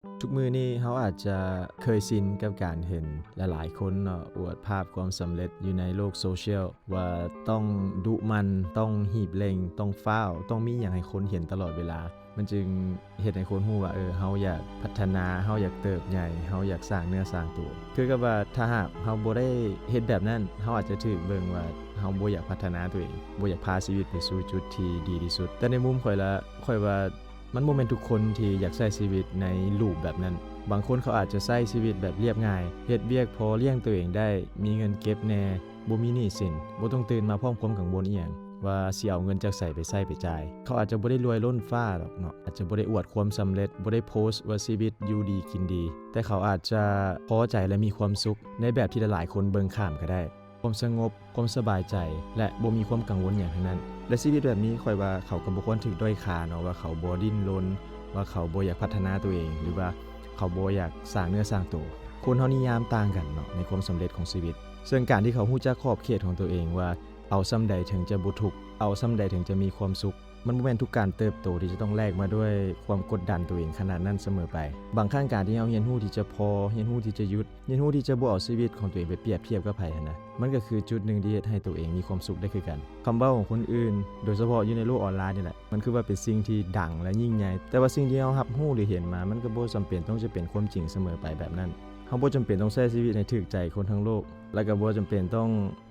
ທຸກມື້ນີ້ເຮົາອາດຈະເຄີຍຊິນກັບການເຫັນຫຼາຍໆຄົນເນາະ ອວດພາບຄວາມສຳເລັດຢູ່ໃນໂລກໂຊຊຽວ ວ່າຕ້ອງດຸໝັ່ນ, ຕ້ອງຮີບເລັ່ງ, ຕ້ອງຟ້າວ, ຕ້ອງມີຫຍັງໃຫ້ຄົນເຫັນຕະຫຼອດເວລາ. ມັນຈຶ່ງເຮັດໃຫ້ຄົນຮູ້ວ່າ ເອີ ເຮົາຢາກພັດທະນາ, ເຮົາຢາກເຕີບໃຫຍ່, ເຮົາຢາກສ້າງເນື້ອສ້າງຕົວ. ຄືກັບວ່າຖ້າຫາກເຮົາບໍ່ໄດ້ເຮັດແບບນັ້ນ, ເຮົາອາດຈະຖືກເບິ່ງວ່າເຮົາບໍ່ຢາກພັດທະນາຕົວເອງ, ບໍ່ຢາກພາຊີວິດໄປສູ່ຈຸດທີ່ດີທີ່ສຸດ. ແຕ່ໃນມຸມຂ້ອຍລະ, ຂ້ອຍວ່າ ມັນບໍ່ແມ່ນທຸກຄົນທີ່ຢາກໃຊ້ຊີວິດໃນຮູບແບບນັ້ນ. ບາງຄົນເຂົາອາດຈະໃຊ້ຊີວິດແບບລຽບງ່າຍ, ເຮັດວຽກພໍລ້ຽງຕົວເອງໄດ້, ມີເງິນເກັບແດ່, ບໍ່ມີໜີ້ສິນ, ບໍ່ຕ້ອງຕື່ນມາພ້ອມຄວາມກັງວົນອີ່ຫຍັງ ວ່າຊິເອົາເງິນຈາກໃສໄປໃຊ້ໄປຈ່າຍ. ເຂົາອາດຈະບໍ່ໄດ້ລວຍລົ້ນຟ້າດອກເນາະ, ອາດຈະບໍ່ໄດ້ອວດຄວາມສຳເລັດ, ບໍ່ໄດ້ໂພສວ່າຊີວິດຢູ່ດີກິນດີ, ແຕ່ເຂົາອາດຈະພໍໃຈ ແລະ ມີຄວາມສຸກໃນແບບທີ່ຫຼາຍໆຄົນເບິ່ງຂ້າມກໍໄດ້. ຄວາມສະຫງົບ, ຄວາມສະບາຍໃຈ ແລະ ບໍ່ມີຄວາມກັງວົນຫຍັງທັງນັ້ນ. ແລະ ຊີວິດແບບນີ້ ຂ້ອຍວ່າເຂົາກໍບໍ່ຄວນຖືກດ້ອຍຄ່າເນາະ, ວ່າເຂົາບໍ່ດີ້ນລົນ, ວ່າເຂົາບໍ່ຢາກພັດທະນາຕົວເອງ ຫຼືວ່າເຂົາບໍ່ຢາກສ້າງເນື້ອສ້າງໂຕ. ຄົນເຮົານິຍາມຕ່າງກັນເນາະ ໃນຄວາມສຳເລັດຂອງຊີວິດ. ເຊິ່ງການທີ່ເຂົາຮູ້ຈັກຂອບເຂດຂອງຕົວເອງວ່າ ເອົາສ່ຳໃດເຖິງຈະບໍ່ທຸກ, ເອົາສ່ຳໃດເຖິງຈະມີຄວາມສຸກ, ມັນບໍ່ແມ່ນທຸກການເຕີບໂຕທີ່ຈະຕ້ອງແລກມາດ້ວຍຄວາມກົດດັນຕົວເອງຂະໜາດນັ້ນສະເໝີໄປ. ບາງຄັ້ງການທີ່ເຮົາຮຽນຮູ້ທີ່ຈະພໍ, ຮຽນຮູ້ທີ່ຈະຢຸດ, ຮຽນຮູ້ທີ່ຈະບໍ່ເອົາຊີວິດຂອງຕົວເອງໄປປຽບທຽບກັບໃຜຫັ້ນນະ, ມັນກໍຄືຈຸດໜຶ່ງທີ່ເຮັດໃຫ້ຕົວເອງມີຄວາມສຸກໄດ້ຄືກັນ. ຄຳເວົ້າຂອງຄົນອື່ນ, ໂດຍສະເພາະຢູ່ໃນໂລກອອນລາຍນີ້ແຫຼະ, ມັນຄືວ່າເປັນສິ່ງທີ່ດັງ ແລະ ຍິ່ງໃຫຍ່, ແຕ່ວ່າສິ່ງທີ່ເຮົາຮັບຮູ້ ຫຼື ເຫັນມາ, ມັນກໍບໍ່ຈຳເປັນຕ້ອງຈະເປັນຄວາມຈິງສະເໝີໄປແບບນັ້ນ. ເຮົາບໍ່ຈຳເປັນຕ້ອງໃຊ້ຊີວິດໃຫ້ຖືກໃຈຄົນທັງໂລກ, ແລະ ກໍບໍ່ຈຳເປັນຕ້ອງ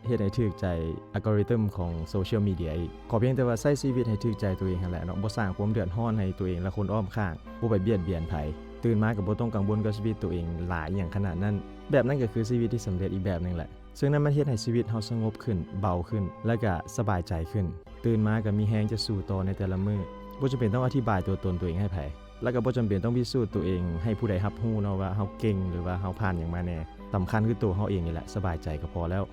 ເຮັດໃຫ້ຖືກໃຈອັລກອຣິທຶມຂອງໂຊຊຽວມີເດຍອີກ. ຂໍພຽງແຕ່ວ່າໃຊ້ຊີວິດໃຫ້ຖືກໃຈຕົວເອງຫັ້ນແຫຼະເນາະ, ບໍ່ສ້າງຄວາມເດືອດຮ້ອນໃຫ້ຕົວເອງ ແລະ ຄົນອ້ອມຂ້າງ, ບໍ່ໄປບຽດບຽນໃຜ, ຕື່ນມາກໍບໍ່ຕ້ອງກັງວົນກັບຊີວິດຕົວເອງຫຼາຍຫຍັງຂະໜາດນັ້ນ. ແບບນັ້ນກໍຄືຊີວິດທີ່ສຳເລັດອີກແບບໜຶ່ງແຫຼະ. ເຊິ່ງນັ້ນມັນເຮັດໃຫ້ຊີວິດເຮົາສະຫງົບຂຶ້ນ, ເບົາຂຶ້ນ ແລະ ກໍສະບາຍໃຈຂຶ້ນ. ຕື່ນມາກໍມີແຮງຈະສູ້ຕໍ່ໃນແຕ່ລະມື້. ບໍ່ຈຳເປັນຕ້ອງອະທິບາຍຕົວຕົນຕົວເອງໃຫ້ໃຜ. ແລ້ວກໍບໍ່ຈຳເປັນຕ້ອງພິສູດຕົວເອງໃຫ້ຜູ້ໃດຮັບຮູ້ເນາະວ່າເຮົາເກັ່ງ ຫຼືວ່າເຮົາຜ່ານຫຍັງມາແດ່. ສຳຄັນຄືຕົວເຮົາເອງນີ້ແຫຼະ ສະບາຍໃຈກໍພໍແລ້ວ.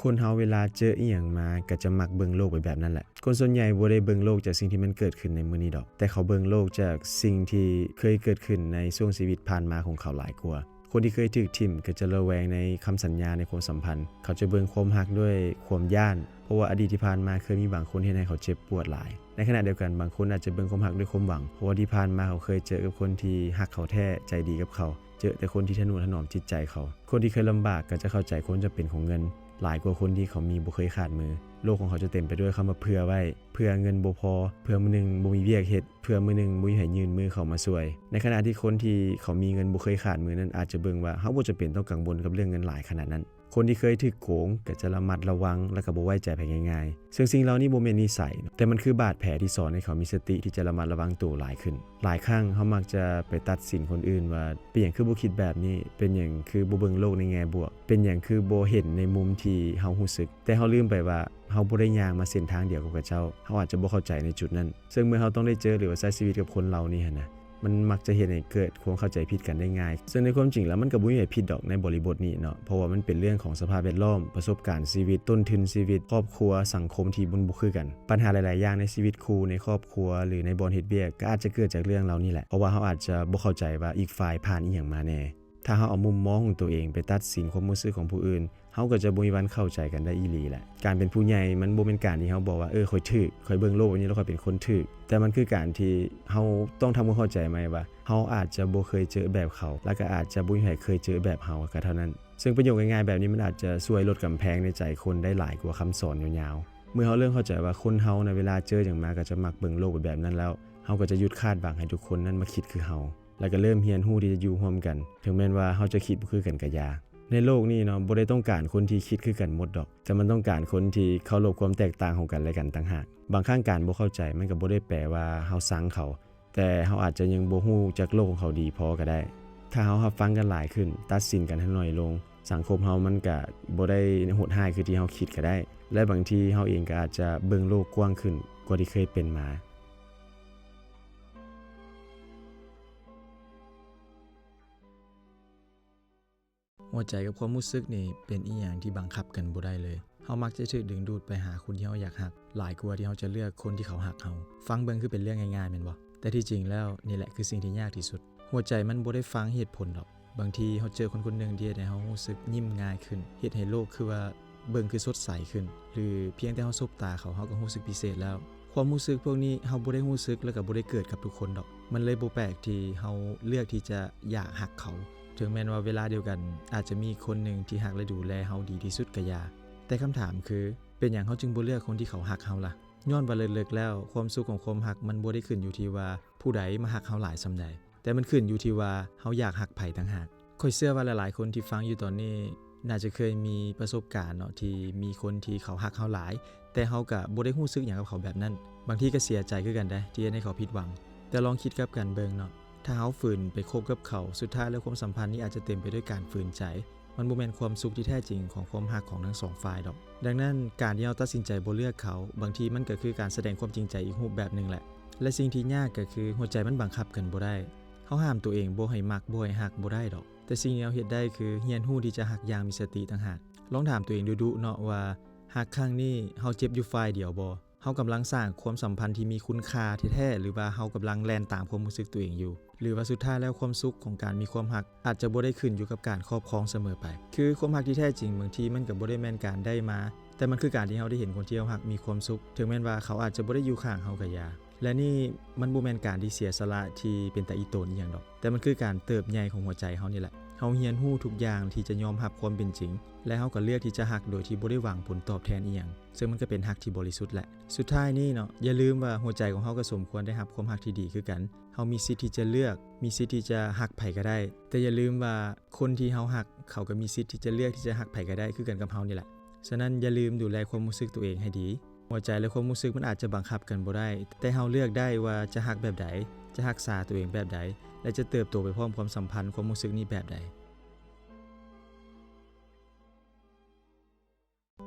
ຄົນເຮົາເວລາເຈີອີ່ຫຍັງມາ ກໍຈະມັກເບິ່ງໂລກໄປແບບນັ້ນແຫຼະ. ຄົນສ່ວນໃຫຍ່ບໍ່ໄດ້ເບິ່ງໂລກຈາກສິ່ງທີ່ມັນເກີດຂຶ້ນໃນມື້ນີ້ດອກ, ແຕ່ເຂົາເບິ່ງໂລກຈາກສິ່ງທີ່ເຄີຍເກີດຂຶ້ນໃນຊ່ວງຊີວິດຜ່ານມາຂອງເຂົາຫຼາຍກວ່າ. ຄົນທີ່ເຄີຍຖືກຖິ້ມກໍຈະລະແວງໃນຄຳສັນຍາໃນຄວາມສຳພັນ. ເຂົາຈະເບິ່ງຄວາມຮັກດ້ວຍຄວາມຢ້ານ, ເພາະວ່າອະດີດທີ່ຜ່ານມາເຄີຍມີບາງຄົນເຮັດໃຫ້ເຂົາເຈັບປວດຫຼາຍ. ໃນຂະນະດຽວກັນ, ບາງຄົນອາດຈະເບິ່ງຄວາມຮັກດ້ວຍຄວາມຫວັງ, ເພາະວ່າທີ່ຜ່ານມາເຂົາເຄີຍເຈີກັບຄົນທີ່ຮັກເຂົາແທ້, ໃຈດີກັບເຂົາ, ເຈີແຕ່ຄົນທີ່ທະນຸຖະໜອມຈິດໃຈເຂົາ. ຄົນທີ່ເຄີຍລຳບາກກໍຈະເຂົ້າໃຈຄວາມຈຳເປັນຂອງເງິນຫຼາຍກວ່າຄົນທີ່ເຂົາມີບໍ່ເຄີຍຂາດມື. ໂລກຂອງເຂົາຈະເຕັມໄປດ້ວຍຄຳວ່າເຜື່ອໄວ້, ເຜື່ອເງິນບໍ່ພໍ, ເຜື່ອມື້ໜຶ່ງບໍ່ມີວຽກເຮັດ, ເພື່ອມື້ໜຶ່ງບໍ່ມີໃຜຍື່ນມືເຂົ້າມາຊ່ວຍ. ໃນຂະນະທີ່ຄົນທີ່ເຂົາມີເງິນບໍ່ເຄີຍຂາດມືນັ້ນ ອາດຈະເບິ່ງວ່າເຮົາບໍ່ຈຳເປັນຕ້ອງກັງວົນກັບເລື່ອງເງິນຫຼາຍຂະໜາດນັ້ນ. ຄົນທີ່ເຄີຍຖືກໂກງກໍຈະລະມັດລະວັງ ແລະ ກໍບໍ່ໄວ້ໃຈໃຜງ່າຍໆ. ເຊິ່ງສິ່ງເຫຼົ່ານີ້ບໍ່ແມ່ນນິໄສ, ແຕ່ມັນຄືບາດແຜທີ່ສອນໃຫ້ເຂົາມີສະຕິທີ່ຈະລະມັດລະວັງໂຕຫຼາຍຂຶ້ນ. ຫຼາຍຄັ້ງເຮົາມັກຈະໄປຕັດສິນຄົນອື່ນວ່າ ເປັນຫຍັງຄືບໍ່ຄິດແບບນີ້? ເປັນຫຍັງຄືບໍ່ເບິ່ງໂລກໃນແງ່ບວກ? ເປັນຫຍັງຄືບໍ່ເຫັນໃນມຸມທີ່ເຮົາຮູ້ສຶກ? ແຕ່ເຮົາລືມໄປວ່າ ເຮົາບໍ່ໄດ້ຍ່າງມາເສັ້ນທາງດຽວກັບເຂົາເຈົ້າ, ເຮົາອາດຈະບໍ່ເຂົ້າໃຈໃນຈຸດນັ້ນ. ເຊິ່ງເມື່ອເຮົາຕ້ອງໄດ້ເຈີ ຫຼືວ່າໃຊ້ຊີວິດກັບຄົນເຫຼົ່ານີ້ຫັ້ນນະ, ມັນມັກຈະເຮັດໃຫ້ເກີດຄວາມເຂົ້າໃຈຜິດກັນໄດ້ງ່າຍ. ເຊິ່ງໃນຄວາມຈິງແລ້ວມັນກໍບໍ່ມີໃຜຜິດດອກໃນບໍລິບົດນີ້ເນາະ, ເພາະວ່າມັນເປັນເລື່ອງຂອງສະພາບແວດລ້ອມ, ປະສົບການຊີວິດ, ຕົ້ນທຶນຊີວິດ, ຄອບຄົວ, ສັງຄົມທີ່ມັນບໍ່ຄືກັນ. ບັນຫາຫຼາຍໆຢ່າງໃນຊີວິດຄູ່, ໃນຄອບຄົວ ຫຼື ໃນບ່ອນເຮັດວຽກ ກໍອາດຈະເກີດຈາກເລື່ອງເຫຼົ່ານີ້ແຫຼະ, ເພາະວ່າເຮົາອາດຈະບໍ່ເຂົ້າໃຈວ່າອີກຝ່າຍຜ່ານອີ່ຫຍັງມາແດ່. ຖ້າເຮົາເອົາມຸມມອງຂອງຕົວເອງໄປຕັດສິນຄວາມຮູ້ສຶກຂອງຜູ້ອື່ນ, ເຮົາກໍຈະບໍ່ມີວັນເຂົ້າໃຈກັນໄດ້ອີ່ຫຼີແຫຼະ. ການເປັນຜູ້ໃຫຍ່ມັນບໍ່ແມ່ນການທີ່ເຮົາບອກວ່າ ເອີ ຂ້ອຍຖືກ, ຂ້ອຍເບິ່ງໂລກແບບນີ້ແລ້ວຂ້ອຍເປັນຄົນຖືກ. ແຕ່ມັນຄືການທີ່ເຮົາຕ້ອງທຳຄວາມເຂົ້າໃຈໃໝ່ວ່າ ເຮົາອາດຈະບໍ່ເຄີຍເຈີແບບເຂົາ ແລະ ກໍອາດຈະບໍ່ມີໃຜເຄີຍເຈີແບບເຮົາກໍເທົ່ານັ້ນ. ເຊິ່ງປະໂຫຍກງ່າຍໆແບບນີ້ ມັນອາດຈະຊ່ວຍລົດກຳແພງໃນໃຈຄົນໄດ້ຫຼາຍກວ່າຄຳສອນຍາວໆ. ເມື່ອເຮົາເລີ່ມເຂົ້າໃຈວ່າຄົນເຮົາໃນເວລາເຈີຫຍັງມາກໍຈະມັກເບິ່ງໂລກໄປແບບນັ້ນແລ້ວ, ເຮົາກໍຈະຢຸດຄາດຫວັງໃຫ້ທຸກຄົນນັ້ນມາຄິດຄືເຮົາ. ແລ້ວກໍເລີ່ມຮຽນຮູ້ທີ່ຈະຢູ່ຮ່ວມກັນ, ເຖິງແມ່ນວ່າເຮົາຈະຄິດບໍ່ຄືກັນກໍຢ່າ. ໃນໂລກນີ້ເນາະ, ບໍ່ໄດ້ຕ້ອງການຄົນທີ່ຄິດຄືກັນໝົດດອກ, ແຕ່ມັນຕ້ອງການຄົນທີ່ເຄົາລົບຄວາມແຕກຕ່າງຂອງກັນແລະກັນຕ່າງຫາກ. ບາງຄັ້ງການບໍ່ເຂົ້າໃຈມັນກໍບໍ່ໄດ້ແປວ່າເຮົາຊັງເຂົາ, ແຕ່ເຮົາອາດຈະຍັງບໍ່ຮູ້ຈັກໂລກຂອງເຂົາດີພໍກໍໄດ້. ຖ້າເຮົາຮັບຟັງກັນຫຼາຍຂຶ້ນ, ຕັດສິນກັນໃຫ້ໜ້ອຍລົງ, ສັງຄົມເຮົາມັນກະບໍ່ໄດ້ໂຫດຮ້າຍຄືທີ່ເຮົາຄິດກໍໄດ້, ແລະ ບາງທີເຮົາເອງກໍອາດຈະເບິ່ງໂລກກວ້າງຂຶ້ນກວ່າທີ່ເຄີຍເປັນມາ. ຫົວໃຈກັບຄວາມຮູ້ສຶກນີ້ເປັນອີ່ຫຍັງທີ່ບັງຄັບກັນບໍ່ໄດ້ເລີຍ. ເຮົາມັກຈະຖືກດຶງດູດໄປຫາຄົນທີ່ເຮົາຢາກຮັກ ຫຼາຍກວ່າທີ່ເຮົາຈະເລືອກຄົນທີ່ເຂົາຮັກເຮົາ. ຟັງເບິ່ງຄືເປັນເລື່ອງງ່າຍໆແມ່ນບໍ່? ແຕ່ທີ່ຈິງແລ້ວນີ້ແຫຼະຄືສິ່ງທີ່ຍາກທີ່ສຸດ. ຫົວໃຈມັນບໍ່ໄດ້ຟັງເຫດຜົນດອກ. ບາງທີເຮົາເຈີຄົນຄົນໜຶ່ງທີ່ເຮັດໃຫ້ເຮົາຮູ້ສຶກຍິ້ມງ່າຍຂຶ້ນ, ເຮັດໃຫ້ໂລກຄືວ່າເບິ່ງຄືສົດໃສຂຶ້ນ, ຫຼື ພຽງແຕ່ເຮົາສົບຕາເຂົາ, ເຮົາກໍຮູ້ສຶກພິເສດແລ້ວ. ຄ ຄວາມຮູ້ສຶກພວກນີ້ເຮົາບໍ່ໄດ້ຮູ້ສຶກ ແລ້ວກໍບໍ່ໄດ້ເກີດກັບທຸກຄົນດອກ. ມັນເລີຍບໍ່ແປກທີ່ເຮົາເລືອກທີ່ຈະຢາກຮັກເຂົາ, ເຖິງແມ່ນວ່າເວລາດຽວກັນອາດຈະມີຄົນໜຶ່ງທີ່ຮັກ ແລະ ດູແລເຮົາດີທີ່ສຸດກໍຢ່າ. ແຕ່ຄຳຖາມຄື ເປັນຫຍັງເຮົາຈຶ່ງບໍ່ເລືອກຄົນທີ່ເຂົາຮັກເຮົາລະ? ຍ້ອນວ່າເລິກໆແລ້ວ ຄວາມສຸກຂອງຄວາມຮັກມັນບໍ່ໄດ້ຂຶ້ນຢູ່ທີ່ວ່າຜູ້ໃດມາຮັກເຮົາຫຼາຍສ່ຳໃດ, ແຕ່ມັນຂຶ້ນຢູ່ທີ່ວ່າເຮົາຢາກຮັກໃຜຕ່າງຫາກ. ຂ້ອຍເຊື່ອວ່າຫຼາຍໆຄົນທີ່ຟັງຢູ່ຕອນນີ້ ໜ້າຈະເຄີຍມີປະສົບການເນາະ ທີ່ມີຄົນທີ່ເຂົາຮັກເຮົາຫຼາຍ, ແຕ່ເຮົາກະບໍ່ໄດ້ຮູ້ສຶກຫຍັງກັບເຂົາແບບນັ້ນ. ບາງທີກະເສຍໃຈຄືກັນເດ້ ທີ່ເຮັດໃຫ້ເຂົາຜິດຫວັງ. ແຕ່ລອງຄິດກັບກັນເບິ່ງເນາະ, ຖ້າເຮົາຝືນໄປຄົບກັບເຂົາ, ສຸດທ້າຍແລ້ວຄວາມສຳພັນນີ້ອາດຈະເຕັມໄປດ້ວຍການຝືນໃຈ. ມັນບໍ່ແມ່ນຄວາມສຸກທີ່ແທ້ຈິງຂອງຄວາມຮັກຂອງທັງສອງຝ່າຍດອກ. ດັ່ງນັ້ນ, ການທີ່ເຮົາຕັດສິນໃຈບໍ່ເລືອກເຂົາ, ບາງທີມັນກໍຄືການສະແດງຄວາມຈິງໃຈອີກຮູບແບບໜຶ່ງແຫຼະ. ແລະ ສິ່ງທີ່ຍາກກໍຄື ຫົວໃຈມັນບັງຄັບກັນບໍ່ໄດ້. ເຮົາຫ້າມຕົວເອງບໍ່ໃຫ້ມັກ, ບໍ່ໃຫ້ຮັກບໍ່ໄດ້ດອກ. ແຕ່ສິ່ງທີ່ເຮົາເຮັດໄດ້ຄື ຮຽນຮູ້ທີ່ຈະຮັກຢ່າງມີສະຕິຕ່າງຫາກ. ລອງຖາມຕົວເອງດຸໆເນາະວ່າ ຮັກຄັ້ງນີ້ເຮົາເຈັບຢູ່ຝ່າຍດຽວບໍ່? ເຮົາກຳລັງສ້າງຄວາມສຳພັນທີ່ມີຄຸນຄ່າແທ້ໆ ຫຼືວ່າເຮົາກຳລັງແລ່ນຕາມຄວາມຮູ້ສຶກຕົວເອງຢູ່? ຫຼືວ່າສຸດທ້າຍແລ້ວຄວາມສຸກຂອງການມີຄວາມຮັກອາດຈະບໍ່ໄດ້ຂຶ້ນຢູ່ກັບການຄອບຄອງສະເໝີໄປ? ຄືຄວາມຮັກທີ່ແທ້ຈິງບາງທີມັນກໍບໍ່ໄດ້ແມ່ນການໄດ້ມາ, ແຕ່ມັນຄືການທີ່ເຮົາໄດ້ເຫັນຄົນທີ່ເຮົາຮັກມີຄວາມສຸກ, ເຖິງແມ່ນວ່າເຂົາອາດຈະບໍ່ໄດ້ຢູ່ຂ້າງເຮົາກໍຢ່າ. ແລະ ນີ້ມັນບໍ່ແມ່ນການທີ່ເສຍສະຫຼະທີ່ເປັນຕາອີ່ຕົນອີ່ຫຍັງດອກ, ແຕ່ມັນຄືການເຕີບໃຫຍ່ຂອງຫົວໃຈເຮົານີ້ແຫຼະ. ເຮົາຮຽນຮູ້ທຸກຢ່າງທີ່ຈະຍອມຮັບຄວາມເປັນຈິງ, ແລະ ເຮົາກໍເລືອກທີ່ຈະຮັກໂດຍທີ່ບໍ່ໄດ້ຫວັງຜົນຕອບແທນອີ່ຫຍັງ, ເຊິ່ງມັນກໍເປັນຮັກທີ່ບໍລິສຸດແຫຼະ. ສຸດທ້າຍນີ້ເນາະ, ຢ່າລືມວ່າຫົວໃຈຂອງເຮົາກໍສົມຄວນໄດ້ຮັບຄວາມຮັກທີ່ດີຄືກັນ. ເຮົາມີສິດທີ່ຈະເລືອກ, ມີສິດທີ່ຈະຮັກໃຜກໍໄດ້, ແຕ່ຢ່າລືມວ່າຄົນທີ່ເຮົາຮັກ, ເຂົາກໍມີສິດທີ່ຈະເລືອກທີ່ຈະຮັກໃຜກໍໄດ້ຄືກັນກັບເຮົານີ້ແຫຼະ. ສະນັ້ນ, ຢ່າລືມດູແລຄວາມຮູ້ສຶກຕົວເອງໃຫ້ດີ. ຫົວໃຈ ແລະ ຄວາມຮູ້ສຶກມັນອາດຈະບັງຄັບກັນບໍ່ໄດ້, ແຕ່ເຮົາເລືອກໄດ້ວ່າຈະຮັກແບບໃດ, ຈະຮັກສາຕົວເອງແບບໃດ ແລະ ຈະເຕີບໂຕໄປພ້ອມຄວາມສຳພັນຄວາມຮູ້ສຶກນີ້ແບບໃດ.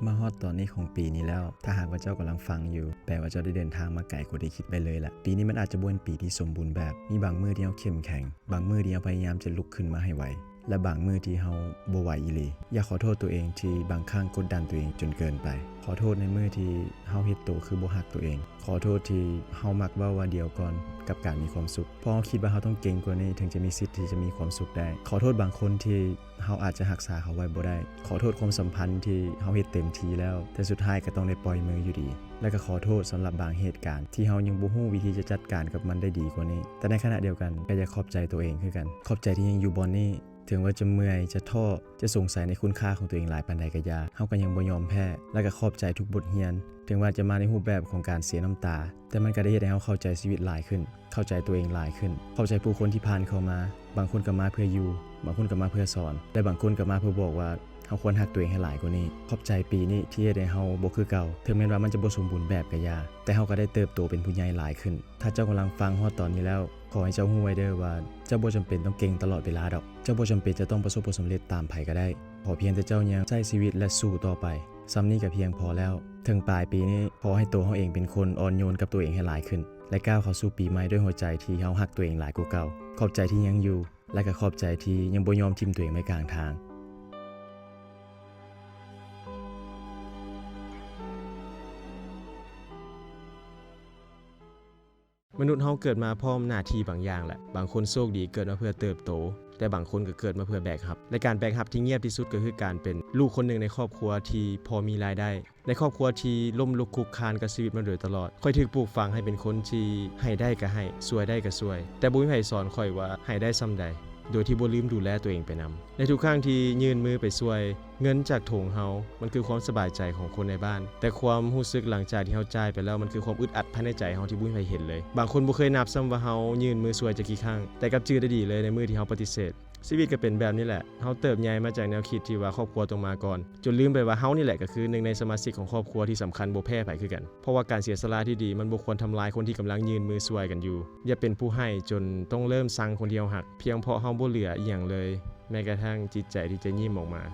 ມາຮອດຕອນນີ້ຂອງປີນີ້ແລ້ວ, ຖ້າຫາກວ່າເຈົ້າກຳລັງຟັງຢູ່, ແປວ່າເຈົ້າໄດ້ເດີນທາງມາໄກກວ່າທີ່ຄິດໄວ້ເລີຍລະ. ປີນີ້ມັນອາດຈະບໍ່ແມ່ນປີທີ່ສົມບູນແບບ, ມີບາງມື້ທີ່ເຮົາເຂັ້ມແຂງ, ບາງມື້ທີ່ເຮົາພະຍາຍາມຈະລຸກຂຶ້ນມາໃຫ້ໄວ ແລະ ບາງມື້ທີ່ເຮົາບໍ່ໄຫວອີ່ຫຼີ. ຢ່າຂໍໂທດຕົວເອງທີ່ບາງຄັ້ງກົດດັນຕົວເອງຈົນເກີນໄປ. ຂໍໂທດໃນມື້ທີ່ເຮົາເຮັດໂຕຄືບໍ່ຮັກຕົວເອງ. ຂໍໂທດທີ່ເຮົາມັກເວົ້າວ່າດຽວກ່ອນກັບການມີຄວາມສຸກ. ເພາະເຮົາຄິດວ່າເຮົາຕ້ອງເກັ່ງກວ່ານີ້ເຖິງຈະມີສິດທີ່ຈະມີຄວາມສຸກໄດ້. ຂໍໂທດບາງຄົນທີ່ເຮົາອາດຈະຮັກສາເຂົາໄວ້ບໍ່ໄດ້. ຂໍໂທດຄວາມສຳພັນທີ່ເຮົາເຮັດເຕັມທີ່ແລ້ວ ແຕ່ສຸດທ້າຍກໍຕ້ອງໄດ້ປ່ອຍມືຢູ່ດີ. ແລະ ກໍຂໍໂທດສຳລັບບາງເຫດການທີ່ເຮົາຍັງບໍ່ຮູ້ວິທີຈະຈັດການກັບມັນໄດ້ດີກວ່ານີ້. ແຕ່ໃນຂະນະດຽວກັນກໍຢາກຂອບໃຈຕົວເອງຄືກັນ. ຂອບໃຈທີ່ຍັງຢູ່ບ່ອນນີ້. ເຖິງວ່າຈະເມື່ອຍ, ຈະທໍ້, ຈະສົງໄສໃນຄຸນຄ່າຂອງຕົວເອງຫຼາຍປານໃດກໍຢ່າ, ເຮົາກໍຍັງບໍ່ຍອມແພ້ ແລະ ກໍຂອບໃຈທຸກບົດຮຽນ. ເຖິງວ່າຈະມາໃນຮູບແບບຂອງການເສຍນ້ຳຕາ, ແຕ່ມັນກໍໄດ້ເຮັດໃຫ້ເຮົາເຂົ້າໃຈຊີວິດຫຼາຍຂຶ້ນ, ເຂົ້າໃຈຕົວເອງຫຼາຍຂຶ້ນ, ເຂົ້າໃຈຜູ້ຄົນທີ່ຜ່ານເຂົ້າມາ. ບາງຄົນກໍມາເພື່ອຢູ່, ບາງຄົນກໍມາເພື່ອສອນ, ແລະ ບາງຄົນກໍມາເພື່ອບອກວ່າເຮົາຄວນຮັກຕົວເອງໃຫ້ຫຼາຍກວ່ານີ້. ຂອບໃຈປີນີ້ທີ່ເຮັດໃຫ້ເຮົາບໍ່ຄືເກົ່າ, ເຖິງແມ່ນວ່າມັນຈະບໍ່ສົມບູນແບບກໍຢ່າ, ແຕ່ເຮົາກໍໄດ້ເຕີບໂຕເປັນຜູ້ໃຫຍ່ຫຼາຍຂຶ້ນ. ຖ້າເຈົ້າກຳລັງຟັງຮອດຕອນນີ້ແລ້ວ, ຂໍໃຫ້ເຈົ້າຮູ້ໄວ້ເດີ້ວ່າ ເຈົ້າບໍ່ຈຳເປັນຕ້ອງເກັ່ງຕະຫຼອດເວລາດອກ. ເຈົ້າບໍ່ຈຳເປັນຈະຕ້ອງປະສົບຜົນສຳເລັດຕາມໃຜກໍໄດ້. ຂໍພຽງແຕ່ເຈົ້າຍັງໃຊ້ຊີວິດ ແລະ ສູ້ຕໍ່ໄປ. ສ່ຳນີ້ກໍພຽງພໍແລ້ວ. ເຖິງປາຍປີນີ້, ຂໍໃຫ້ໂຕເຮົາເອງເປັນຄົນອ່ອນໂຍນກັບຕົວເອງໃຫ້ຫຼາຍຂຶ້ນ ແລະ ກ້າວເຂົ້າສູ່ປີໃໝ່ດ້ວຍຫົວໃຈທີ່ເຮົາຮັກຕົວເອງຫຼາຍກວ່າເກົ່າ. ຂອບໃຈທີ່ຍັງຢູ່ ແລະ ກໍຂອບໃຈທີ່ຍັງບໍ່ຍອມຖິ້ມຕົວເອງໄວ້ກາງທາງ. ມະນຸດເຮົາເກີດມາພ້ອມໜ້າທີ່ບາງຢ່າງແຫຼະ. ບາງຄົນໂຊກດີເກີດມາເພື່ອເຕີບໂຕ, ແຕ່ບາງຄົນກໍເກີດມາເພື່ອແບກຮັບ. ແລະ ການແບກຮັບທີ່ງຽບທີ່ສຸດກໍຄືການເປັນລູກຄົນໜຶ່ງໃນຄອບຄົວທີ່ພໍມີລາຍໄດ້, ໃນຄອບຄົວທີ່ລົ້ມລຸກຄຸກຄານກັບຊີວິດມາໂດຍຕະຫຼອດ. ຂ້ອຍຖືກປູກຝັງໃຫ້ເປັນຄົນທີ່ໃຫ້ໄດ້ກໍໃຫ້, ຊ່ວຍໄດ້ກໍຊ່ວຍ, ແຕ່ບໍ່ມີໃຜສອນຂ້ອຍວ່າໃຫ້ໄດ້ສ່ຳໃດ, ໂດຍທີ່ບໍ່ລືມດູແລຕົວເອງໄປນຳ. ໃນທຸກຄັ້ງທີ່ຍື່ນມືໄປຊ່ວຍ, ເງິນຈາກຖົງເຮົາ ມັນຄືຄວາມສະບາຍໃຈຂອງຄົນໃນບ້ານ, ແຕ່ຄວາມຮູ້ສຶກຫຼັງຈາກທີ່ເຮົາຈ່າຍໄປແລ້ວ ມັນຄືຄວາມອຶດອັດພາຍໃນໃຈເຮົາທີ່ບໍ່ມີໃຜເຫັນເລີຍ. ບາງຄົນບໍ່ເຄີຍນັບຊ້ຳວ່າເຮົາຍື່ນມືຊ່ວຍຈັກກີ່ຄັ້ງ, ແຕ່ກັບຈື່ໄດ້ດີເລີຍໃນມື້ທີ່ເຮົາປະຕິເສດ. ຊີວິດກໍເປັນແບບນີ້ແຫຼະ, ເຮົາເຕີບໃຫຍ່ມາຈາກແນວຄິດທີ່ວ່າຄອບຄົວຕ້ອງມາກ່ອນ, ຈົນລືມໄປວ່າເຮົານີ້ແຫຼະກໍຄືໜຶ່ງໃນສະມາຊິກຂອງຄອບຄົວທີ່ສຳຄັນບໍ່ແພ້ໃຜຄືກັນ. ເພາະວ່າການເສຍສະຫຼະທີ່ດີ ມັນບໍ່ຄວນທຳລາຍຄົນທີ່ກຳລັງຍື່ນມືຊ່ວຍກັນຢູ່. ຢ່າເປັນຜູ້ໃຫ້ຈົນຕ້ອງເລີ່ມຊັງຄົນທີ່ເຮົາຮັກ, ພຽງເພາະເຮົາບໍ່ເຫຼືອອີ່ຫຍັງເລີຍ. ແມ້ກະທັ່ງຈິດໃຈທີ່ຈະຍິ້ມອອກມາ.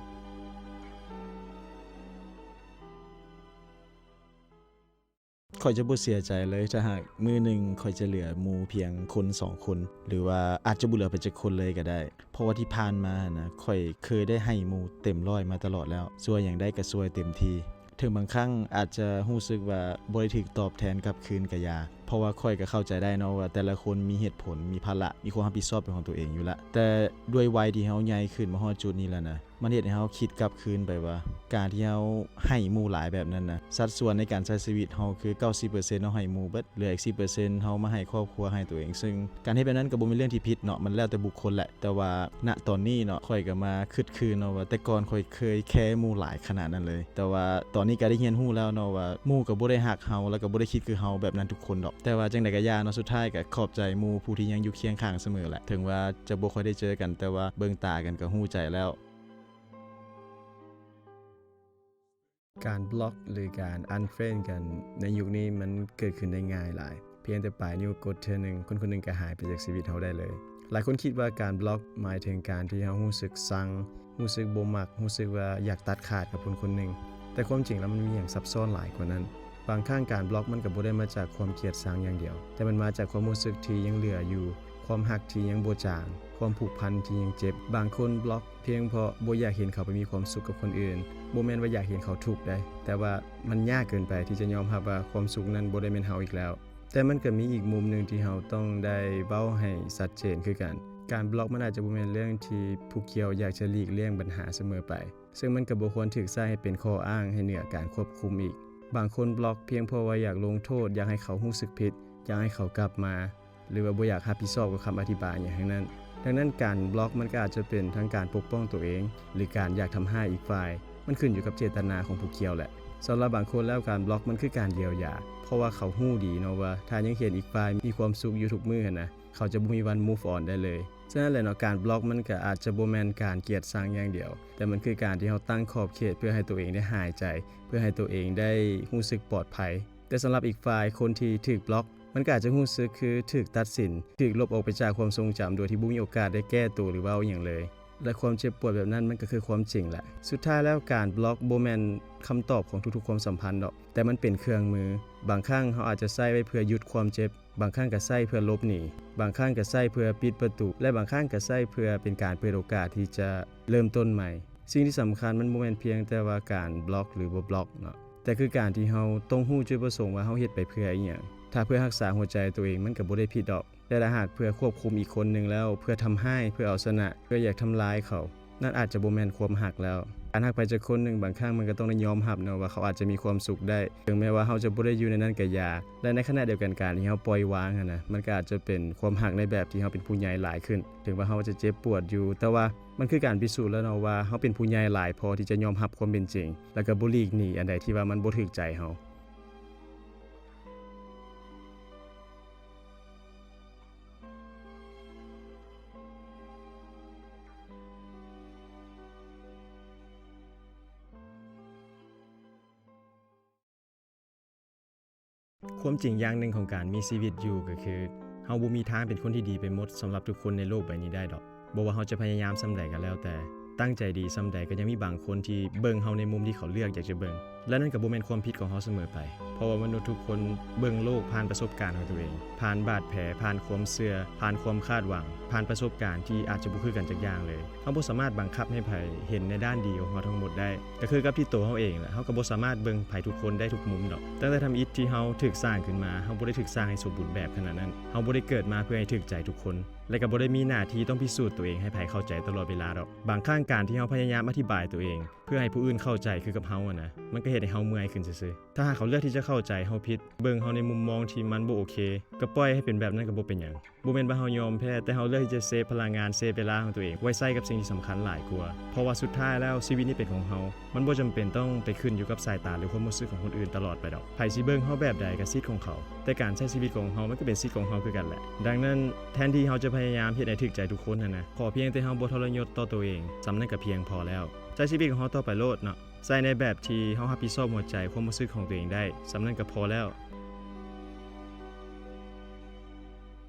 ຂ້ອຍຈະບໍ່ເສຍໃຈເລີຍ ຖ້າຫາກມື້ໜຶ່ງຂ້ອຍຈະເຫຼືອໝູ່ພຽງຄົນສອງຄົນ ຫຼືວ່າອາດຈະບໍ່ເຫຼືອໄປຈັກຄົນເລີຍກໍໄດ້. ເພາະວ່າທີ່ຜ່ານມາຫັ້ນນະ ຂ້ອຍເຄີຍໄດ້ໃຫ້ໝູ່ເຕັມຮ້ອຍມາຕະຫຼອດແລ້ວ, ຊ່ວຍຫຍັງໄດ້ກໍຊ່ວຍເຕັມທີ່. ເຖິງບາງຄັ້ງອາດຈະຮູ້ສຶກວ່າບໍ່ໄດ້ຖືກຕອບແທນກັບຄືນກະຢ່າ, ເພ ພາະວ່າຂ້ອຍກໍເຂົ້າໃຈໄດ້ເນາະວ່າແຕ່ລະຄົນມີເຫດຜົນ, ມີພາລະ, ມີຄວາມຮັບຜິດຊອບເປັນຂອງຕົວເອງຢູ່ລະ. ແຕ່ດ້ວຍໄວທີ່ເຮົາໃຫຍ່ຂຶ້ນມາຮອດຈຸດນີ້ແລ້ວນະ, ມັນເຮັດໃຫ້ເຮົາຄິດກັບຄືນໄປວ່າ ການທີ່ເຮົາໃຫ້ໝູ່ຫຼາຍແບບນັ້ນນະ, ສັດສ່ວນໃນການໃຊ້ຊີວິດເຮົາຄືເກົ້າສິບເປີເຊັນເຮົາໃຫ້ໝູ່ເບິດ, ເຫຼືອອີກສິບເປີເຊັນເຮົາມາໃຫ້ຄອບຄົວ, ໃຫ້ຕົວເອງ. ຊຶ່ງການເຮັດແບບນັ້ນກໍບໍ່ແມ່ນເລື່ອງທີ່ຜິດເນາະ, ມັນແລ້ວແຕ່ບຸກຄົນແຫຼະ. ແຕ່ວ່າ ນະຕອນນີ້ເນາະ ຂ້ອຍກໍມາຄິດຄືນເນາະວ່າ ແຕ່ກ່ອນຂ້ອຍເຄີຍແຄໝູ່ຫຼາຍຂະໜາດນັ້ນເລີຍ, ແຕ່ວ່າຕອນນີ້ກໍໄດ້ຮຽນຮູ້ແລ້ວເນາະວ່າ ໝູ່ກໍບໍ່ໄດ້ຮັກເຮົາ ແລ້ວກໍບໍ່ໄດ້ຄິດຄືເຮົາແບບນັ້ນທຸກຄົນດອກ. ແຕ່ວ່າຈັ່ງໃດກໍຢ່າເນາະ, ສຸດທ້າຍກໍຂອບໃຈໝູ່ຜູ້ທີ່ຍັງຢູ່ຄຽງຂ້າງສະເໝີແຫຼະ, ເຖິງວ່າຈະບໍ່ຄ່ອຍໄດ້ເຈີກັນ ແຕ່ວ່າເບິ່ງຕາກັນກໍຮູ້ໃຈແລ້ວ. ການບລັອກ ຫຼື ການອັນເຟຣນກັນໃນຍຸກນີ້ມັນເກີດຂຶ້ນໄດ້ງ່າຍຫຼາຍ. ພຽງແຕ່ປາຍນິ້ວກົດເທື່ອໜຶ່ງ, ຄົນຄົນໜຶ່ງກໍຫາຍໄປຈາກຊີວິດເຮົາໄດ້ເລີຍ. ຫຼາຍຄົນຄິດວ່າການບລັອກໝາຍເຖິງການທີ່ເຮົາຮູ້ສຶກຊັງ, ຮູ້ສຶກບໍ່ມັກ, ຮູ້ສຶກວ່າຢາກຕັດຂາດກັບຄົນຄົນໜຶ່ງ. ແຕ່ຄວາມຈິງແລ້ວມັນມີຫຍັງຊັບຊ້ອນຫຼາຍກວ່ານັ້ນ. ບາງຄັ້ງການບລັອກມັນກໍບໍ່ໄດ້ມາຈາກຄວາມກຽດຊັງຢ່າງດຽວ, ແຕ່ມັນມາຈາກຄວາມຮູ້ສຶກທີ່ຍັງເຫຼືອຢູ່, ຄວາມຮັກທີ່ຍັງບໍ່ຈາງ, ຄວາມຜູກພັນທີ່ຍັງເຈັບ. ບາງຄົນບລັອກ ພຽງເພາະບໍ່ຢາກເຫັນເຂົາໄປມີຄວາມສຸກກັບຄົນອື່ນ, ບໍ່ແມ່ນວ່າຢາກເຫັນເຂົາທຸກໃດ, ແຕ່ວ່າມັນຍາກເກີນໄປທີ່ຈະຍອມຮັບວ່າຄວາມສຸກນັ້ນບໍ່ໄດ້ແມ່ນເຮົາອີກແລ້ວ. ແຕ່ມັນກໍມີອີກມຸມໜຶ່ງທີ່ເຮົາຕ້ອງໄດ້ເວົ້າໃຫ້ຊັດເຈນຄືກັນ. ການບລັອກມັນອາດຈະບໍ່ແມ່ນເລື່ອງທີ່ຜູ້ກ່ຽວຢາກຈະຫຼີກລ່ຽງບັນຫາສະເໝີໄປ, ເຊິ່ງມັນກໍບໍ່ຄວນຖືກໃຊ້ໃຫ້ເປັນຂໍ້ອ້າງໃຫ້ເໜືອການຄວບຄຸມອີກ. ບາງຄົນບລັອກພຽງເພາະວ່າຢາກລົງໂທດ, ຢາກໃຫ້ເຂົາຮູ້ສຶກຜິດ, ຢາກໃຫ້ເຂົາກັບມາ ຫຼືວ່າບໍ່ຢາກຮັບຜິດຊອບກັບຄຳອະທິບາຍຫຍັງທັງນັ້ນ. ດັ່ງນັ້ນ ການບລັອກມັນກໍອາດຈະເປັນທັງການປົກປ້ອງຕົວເອງ ຫຼື ການຢາກທຳຮ້າຍອີກຝ່າຍ. ມັນຂຶ້ນຢູ່ກັບເຈດຕະນາຂອງຜູ້ກ່ຽວແຫຼະ. ສຳລັບບາງຄົນແລ້ວ ການບລັອກມັນຄືການຢຽວຢາ, ເພາະວ່າເຂົາຮູ້ດີເນາະວ່າ ຖ້າຍັງເຫັນອີກຝ່າຍມີຄວາມສຸກຢູ່ທຸກມື້ຫັ້ນນະ, ເຂົາຈະບໍ່ມີວັນ move on ໄດ້ເລີຍ. ສະນັ້ນແຫຼະເນາະ, ການບລັອກມັນກໍອາດຈະບໍ່ແມ່ນການກຽດຊັງຢ່າງດຽວ, ແຕ່ມັນຄືການທີ່ເຮົາຕັ້ງຂອບເຂດເພື່ອໃຫ້ຕົວເອງໄດ້ຫາຍໃຈ, ເພື່ອໃຫ້ຕົວເອງໄດ້ຮູ້ສຶກປອດໄພ. ແຕ່ສຳລັບອີກຝ່າຍ, ຄົນທີ່ຖືກບລັອກ ມັນກໍອາດຈະຮູ້ສຶກຄືຖືກຕັດສິນ, ຖືກລົບອອກໄປຈາກຄວາມຊົງຈຳ ໂດຍທີ່ບໍ່ມີໂອກາດໄດ້ແກ້ໂຕ ຫຼື ເວົ້າອີ່ຫຍັງເລີຍ. ແລະ ຄວາມເຈັບປວດແບບນັ້ນ ມັນກໍຄືຄວາມຈິງແຫຼະ. ສຸດທ້າຍແລ້ວ ການບລັອກບໍ່ແມ່ນຄຳຕອບຂອງທຸກໆຄວາມສຳພັນດອກ, ແຕ່ມັນເປັນເຄື່ອງມື. ບາງຄັ້ງເຮົາອາດຈະໃຊ້ໄວ້ເພື່ອຢຸດຄວາມເຈັບ, ບາງຄັ້ງກໍໃຊ້ເພື່ອຫຼົບໜີ, ບາງຄັ້ງກໍໃຊ້ເພື່ອປິດປະຕູ ແລະ ບາງຄັ້ງກໍໃຊ້ເພື່ອເປັນການເປີດໂອກາດທີ່ຈະເລີ່ມຕົ້ນໃໝ່. ສິ່ງທີ່ສຳຄັນມັນບໍ່ແມ່ນພຽງແຕ່ວ່າການບລັອກ ຫຼື ບໍ່ບລັອກເນາະ, ແຕ່ຄືການທີ່ເຮົາຕ້ອງຮູ້ຈຸດປະສົງວ່າເຮົາເຮັດໄປເພື່ອອີ່ຫຍັງ. ຖ້າເພື່ອຮັກສາຫົວໃຈຕົວເອງ ມັນກໍບໍ່ໄດ້ຜິດດອກ, ແຕ່ຖ້າຫາກເພື່ອຄວບຄຸມອີກຄົນໜຶ່ງແລ້ວ ເພື່ອທຳຮ້າຍ, ເພື່ອເອົາຊະນະ, ເພື່ອຢາກທຳລາຍເຂົາ, ນັ້ນອາດຈະບໍ່ແມ່ນຄວາມຮັກແລ້ວ. ການຮັກໃຜຈັກຄົນໜຶ່ງ ບາງຄັ້ງມັນກໍຕ້ອງໄດ້ຍອມຮັບເນາະວ່າເຂົາອາດຈະມີຄວາມສຸກໄດ້, ເຖິງແມ້ວ່າເຮົາຈະບໍ່ໄດ້ຢູ່ໃນນັ້ນກໍຢ່າ. ແລະ ໃນຂະນະດຽວກັນ ການທີ່ເຮົາປ່ອຍວາງຫັ້ນນະ ມັນກໍອາດຈະເປັນຄວາມຮັກໃນແບບທີ່ເຮົາເປັນຜູ້ໃຫຍ່ຫຼາຍຂຶ້ນ. ເຖິງວ່າເຮົາຈະເຈັບປວດຢູ່, ແຕ່ວ່າມັນຄືການພິສູດແລ້ວເນາະວ່າເຮົາເປັນຜູ້ໃຫຍ່ຫຼາຍພໍທີ່ຈະຍອມຮັບຄວາມເປັນຈິງ, ແລ້ວກໍບໍ່ຫຼີກໜີອັນໃດທີ່ວ່າມັນບໍ່ຖືກໃຈເຮົາ. ຄວາມຈິງຢ່າງໜຶ່ງຂອງການມີຊີວິດຢູ່ກໍຄື ເຮົາບໍ່ມີທາງເປັນຄົນທີ່ດີໄປໝົດສຳລັບທຸກຄົນໃນໂລກໃບນີ້ໄດ້ດອກ. ບໍ່ວ່າເຮົາຈະພະຍາຍາມສ່ຳໃດກໍແລ້ວແຕ່, ຕັ້ງໃຈດີສ່ຳໃດ ກໍຍັງມີບາງຄົນທີ່ເບິ່ງເຮົາໃນມຸມທີ່ເຂົາເລືອກຢາກຈະເບິ່ງ. ແລະ ນັ້ນກໍບໍ່ແມ່ນຄວາມຜິດຂອງເຮົາສະເໝີໄປ, ເພາະວ່າມະນຸດທຸກຄົນເບິ່ງໂລກຜ່ານປະສົບການຂອງຕົວເອງ, ຜ່ານບາດແຜ, ຜ່ານຄວາມເຊື່ອ, ຜ່ານຄວາມຄາດຫວັງ, ຜ່ານປະສົບການທີ່ອາດຈະບໍ່ຄືກັນຈັກຢ່າງເລີຍ. ເຮົາບໍ່ສາມາດບັງຄັບໃຫ້ໃຜເຫັນໃນດ້ານດີຂອງເຮົາທັງໝົດໄດ້. ກໍຄືກັບທີ່ໂຕເຮົາເອງແຫຼະ, ເຮົາກໍບໍ່ສາມາດເບິ່ງໃຜທຸກຄົນໄດ້ທຸກມຸມດອກ. ຕັ້ງແຕ່ທຳອິດທີ່ເຮົາຖືກສ້າງຂຶ້ນມາ, ເຮົາບໍ່ໄດ້ຖືກສ້າງໃຫ້ສົມບູນແບບຂະໜາດນັ້ນ. ເຮົາບໍ່ໄດ້ເກີດມາເພື່ອໃຫ້ຖືກໃຈທຸກຄົນ. ແລະ ກໍບໍ່ໄດ້ມີໜ້າທີ່ຕ້ອງພິສູດຕົວເອງໃຫ້ໃຜເຂົ້າໃຈຕະຫຼອດເວລາດອກ. ບາງຄັ້ງການທີ່ເຮົາພະຍາຍາມອະທິບາຍຕົວເອງ ເພື່ອໃຫ້ຜູ້ອື່ນເຂົ້າໃຈຄືກັບເຮົາຫັ້ນນະ, ມັນກໍເຮັດໃຫ້ເຮົາເມື່ອຍຂຶ້ນຊື່ໆ. ຖ້າຫາກເຂົາເລືອກທີ່ຈະເຂົ້າໃຈເຮົາຜິດ, ເບິ່ງເຮົາໃນມຸມມອງທີ່ມັນບໍ່ໂອເຄ, ກໍປ່ອຍໃຫ້ເປັນແບບນັ້ນກໍບໍ່ເປັນຫຍັງ. ບໍ່ແມ່ນວ່າເຮົາຍອມແພ້, ແຕ່ເຮົາເລືອກທີ່ຈະເຊຟພະລັງງານ, ເຊຟເວລາຂອງຕົວເອງໄວ້ໃຊ້ກັບສິ່ງທີ່ສຳຄັນຫຼາຍກວ່າ. ເພາະວ່າສຸດທ້າຍແລ້ວ ຊີວິດນີ້ເປັນຂອງເຮົາ, ມັນບໍ່ຈຳເປັນຕ້ອງໄປຂຶ້ນຢູ່ກັບສາຍຕາ ຫຼື ຄວາມຮູ້ສຶກຂອງຄົນອື່ນຕະຫຼອດໄປດອກ. ໃຜຊິເບິ່ງເຮົາແບບໃດກໍສິດຂອງເຂົາ, ແຕ່ການໃຊ້ຊີວິດຂອງເຮົາມັນກໍເປັນສິດຂອງເຮົາຄືກັນແຫຼະ. ດັ່ງນັ້ນ ແທນທີ່ເຮົາຈະພະຍາຍາມເຮັດໃຫ້ຖືກໃຈທຸກຄົນຫັ້ນນະ, ຂໍພຽງແຕ່ເຮົາບໍ່ທໍລະຍົດຕໍ່ຕົວເອງ, ສ່ຳນັ້ນກໍພຽງພໍແລ້ວ. ໃຊ້ຊີວິດຂອງເຮົາຕໍ່ໄປໂລດເນາະ, ໃຊ້ໃນແບບທີ່ເຮົາຮັບຜິດຊອບຫົວໃຈ, ຄວາມຮູ້ສຶກຂອງຕົວເອງໄດ້, ສ່ຳນັ້ນກໍພໍແລ້ວ.